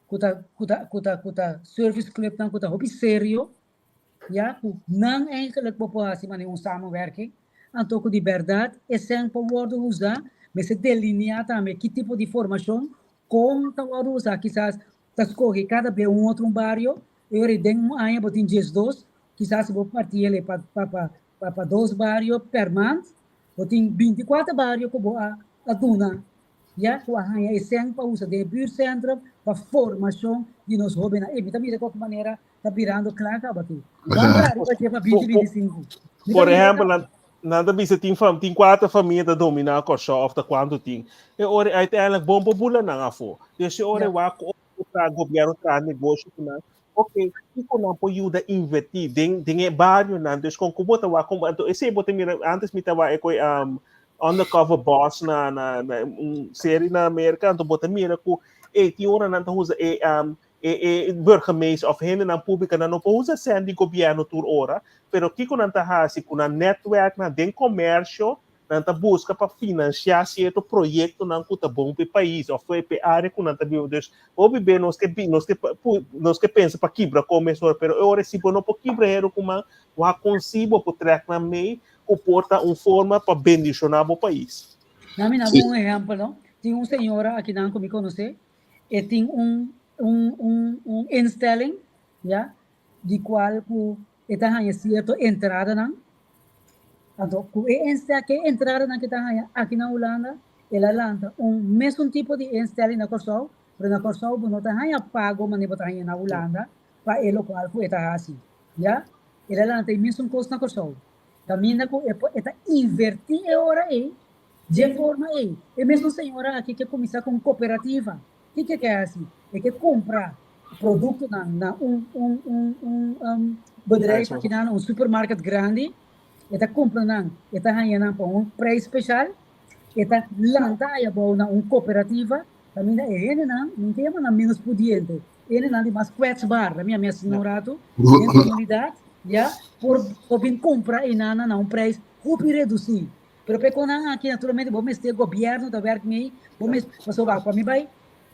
ku ta, ku ta, ku ta, ku ta service club nan ku ta hopi serio, ya, ku nan eigenlijk bo por hasi manera un samenwerking, anto ku di bèrdat esei por wòrdu usá, mester delineá tambe ki tipo di formashon Kon ta wòrdu usá? Kisas ta skohe kada be un otro un bario, e ora den un aña bo tin diesdos, kisas si bo parti el pa pa pa pa pa dos bario per maand, bo tin binti kuater bario ku bo a a duna, ya, ku a haña e sèn pa usa den e buurtcentrum pa formashon di nos hóbennan. E mi ta mira koke manera ta birando kla kaba aki. Ban traha riba dje pa binti 25. Mi ta Por mira ehèmpel, nan Nan ta bisa tin fam, tin kuater famia ta dominá Kòrsou òf ta kuantu tin. E ora uiteindelijk bon por bula nan afó. Dus e ora wak ku ta gobièrnu traha negoshi ku nan, ok, kiko nan por yuda invertí den den e barionan. Dus kon ku bo ta wak kon anto esei bo ta mira antes mi ta wak e koi undercover boss na na na un serie na Merka anto bo ta mira ku ey tin ora nan ta usa e E e burgemeester of hendenan público nan no por usa sèn di gobièrnu tur ora, pero kiko nan ta hasi ku nan nètwèrknan den komersio, nan ta buska pa finansiá sierto proyektonan ku ta bon pa e pais òf pa e área ku nan ta biba. Dus hopi be nos ke nos ke nos ke pensa pa kibra kon mesora, pero e ora si bo no por kibra hero ku man, wak kon si bo por trèk nan mei ku por ta un forma pa bendishoná bo pais. Dami nan un ehèmpel, no? Tin un señora akinan ku mi konosé, E tin un un un un instelling, ya, di cual cu e ta haña cierto entradanan. Anto cu e inste ke entradanan ke ta haña aki na Hulanda, el a lanta un mesun tipo di instelling na Kòrsou, pero na Kòrsou bo no ta haña pago manera bo ta haña na Hulanda pa e lokual ku e ta hasi, ya. El a lanta e mesun kos na Kòrsou. Kaminda ku e por e ta invertí e ora ei Dje forma ei, e mesun señora aki ke kuminsá ku un kooperativa. Kiko e ke hasi? E ke kumpra produktonan na un un un un bedrijf akinan, un supermarket grandi. E ta kumpra nan, e ta haña nan pa un prijs speshal. E ta lanta aya abou na un kooperativa kaminda e hendenan, mi ta yama nan menos pudiente, e hendenan di mas kwetsbaar, ta mi a menshoná un ratu, den komunidat, ya, por por bin kumpra einan na un prijs hopi redusí. Pero p'e konan aki naturalmente bo mester gobierno ta werk mee, bo mes pasobra pa mi bai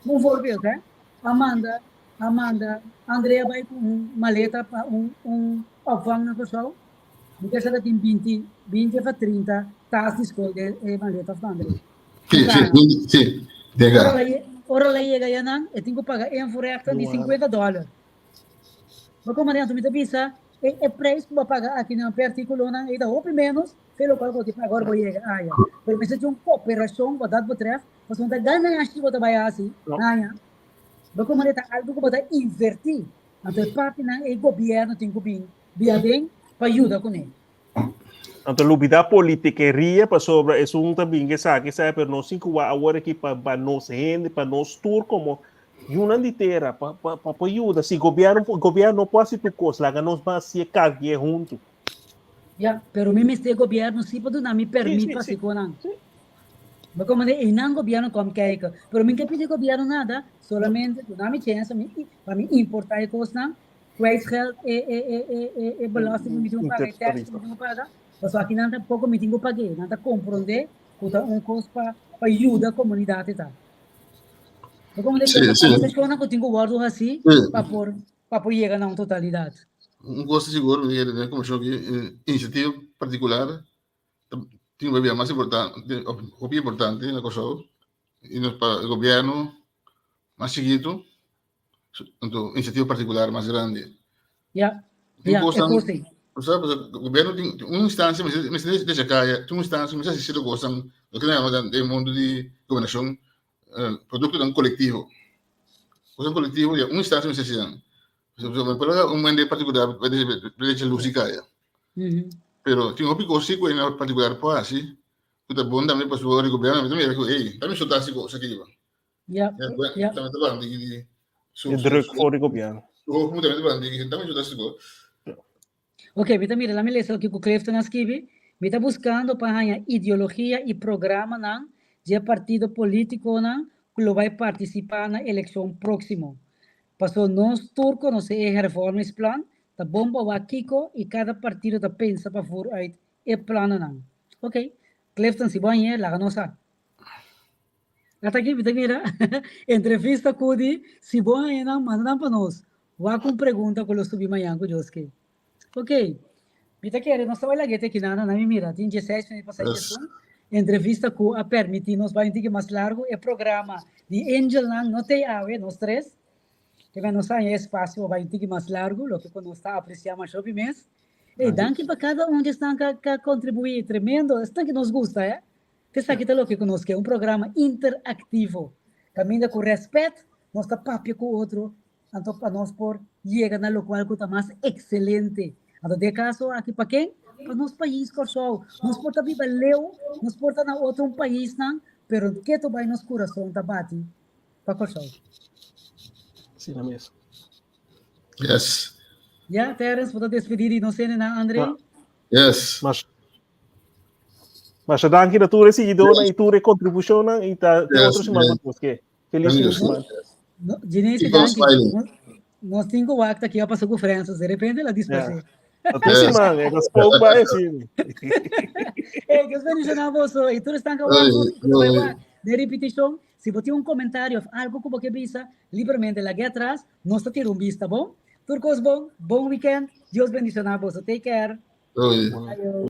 un voorbeeld hè, a manda a manda Andrea bai ku un maleta pa un un opvang na Kòrsou, mi ta sa tin binti binti of 30 tas di skol den e maleta van Andrea. Sí, sí, sí, dega. Ora la ora la yega yanan e tin ku paga invoerrechten di 50 dollar. Ma como anto mi ta bisa e e prijs ku bo a paga aki nan p'e artíkulonan ei ta hopi ménos ke lokual ku bo tin paga ora bo yega aya. Pero mester tin un koperashon wat dat betreft, pasobra no ta ganashi bo ta bai hasi aya. Ma como ta algu ku bo ta invertí, anto e partinan ei gobièrnu tin ku bin bia aden pa yuda kuné. Anto lubida politikeria pasobra esun ta bin esaki esaki pero nos tin ku wak awor aki pa pa nos hende pa nos tur komo yunan di tera pa pa pa por yuda si gobierno gobierno no por hasi tur kos laga nos ban hasi e kargie huntu. Ya, pero mi mester gobierno si pa duna mi permit pa hasi konan. Bo komo de einan gobierno kom kijken pero mi no ke pidi gobierno nada solamente duna mi chens pa mi importa e kosnan Kwijtgeld e e e e e e belasting ku mi tin ku paga, e tax ku mi tin ku paga, pasobra aki nan tampoko mi tin ku pag'é, nan ta komprondé ku ta un kos pa pa yuda komunidat e ta. Bo komprondé? Sí, sí. Kombersashonnan ku tin ku wòrdu hasí Sí. pa por. Pa por yega na un totalidat. Un kos ta sigur, mi kere den komishon aki, inisiativa partikular ta tin un papel mas importante, òf hopi importante na Kòrsou i nos pa e gobièrnu mas chikitu, anto inisiativa partikular mas grandi. Ya, Tin ya, e kosnan, kos ei. bo sa, pasobra gobièrnu tin un instansia mester mester deja kaya, tin un instansia mester hasi sierto kosnan, loke nan yama den mundu di gobernashon produktonan kolektivo. Kosnan kolektivo ya un instansia mester hasi nan. Por ejemplo, un hende partikular pa derecha lus di kaya. Pero tin hopi kos si ku hende partikular por hasi ku ta bon tambe pasobra ora di gobièrnu tambe ta mira ku ey, ta mi solta hasi kos aki. Ja, ja. Tambe ta ban di su druk for di gobièrnu. Su hof tambe ta ban di ta mi solta hasi kos. Ok, mi ta mira, laat mi lesa loke ku Clifton a skibi. Mi ta buskando pa haña ideologia i programanan dje partido politikonan ku lo bai partisipá na elekshon próksimo. Paso nos tur konosé e hervormingsplan, ta bon pa wak kiko i kada partido ta pensa pa voer uit e planonan. Ok, Clifton, si bo hañ'é, laga nos sa. Ata aki mi ta mira entrevista ku di si bo haña nan manda nan pa nos. Wak un pregunta ku lo subi mañan ku Dios ke. Ok, mi ta kere nos ta bai lag'é te aki nan, nan mi mira tin dieseis minüt pasá diesun. Entrevista ku a permití nos bai un tiki mas largu e programa di Angelnan no t'ei awe nos tres. Kebé nos haña espasio pa bai un tiki mas largu, loke ku nos ta apresiá masha hopi mes. Ey, danki pa kada un di esnan ku a kontribuí, tremendo, esnan ku nos gusta, eh. Esaki ta loke ku nos ke, un programa interaktivo, kaminda ku rèspèt nos ta papia ku otro, anto pa nos por yega na lokual ku ta mas ekselente. Anto den e kaso aki pa ken? Pa nos pais Kòrsou. Nos por ta biba leu, nos por ta na otro un paisnan, pero ketu bai nos kurason ta bati pa Kòrsou. Asina mes. Yes. Ya, Terence, bo ta despedí di nos hendenan, André? Yes. Mas Masha danki na tur e siguidónan i tur e kontribushonnan i ta te otro siman ku Dios ke. Felis fin di siman. No, Ginese, Keep on danki. smiling. Nos, nos tin ku wak ta ki a pasa ku Francis. De repente la dispersé. Ta tur siman, e ta spook ba e sini. Hey, Dios bendiciona boso. Y tur esnan ka wak Ay, nos, ku ta bai ay. wak den repetishon. Si bo tin un komentario of algo ku bo ke bisa, libremente lag'é atras. Nos ta tira un bista, bon? Tur kos bon, bon weekend. Dios bendiciona boso. Take care. Oy. Ayo.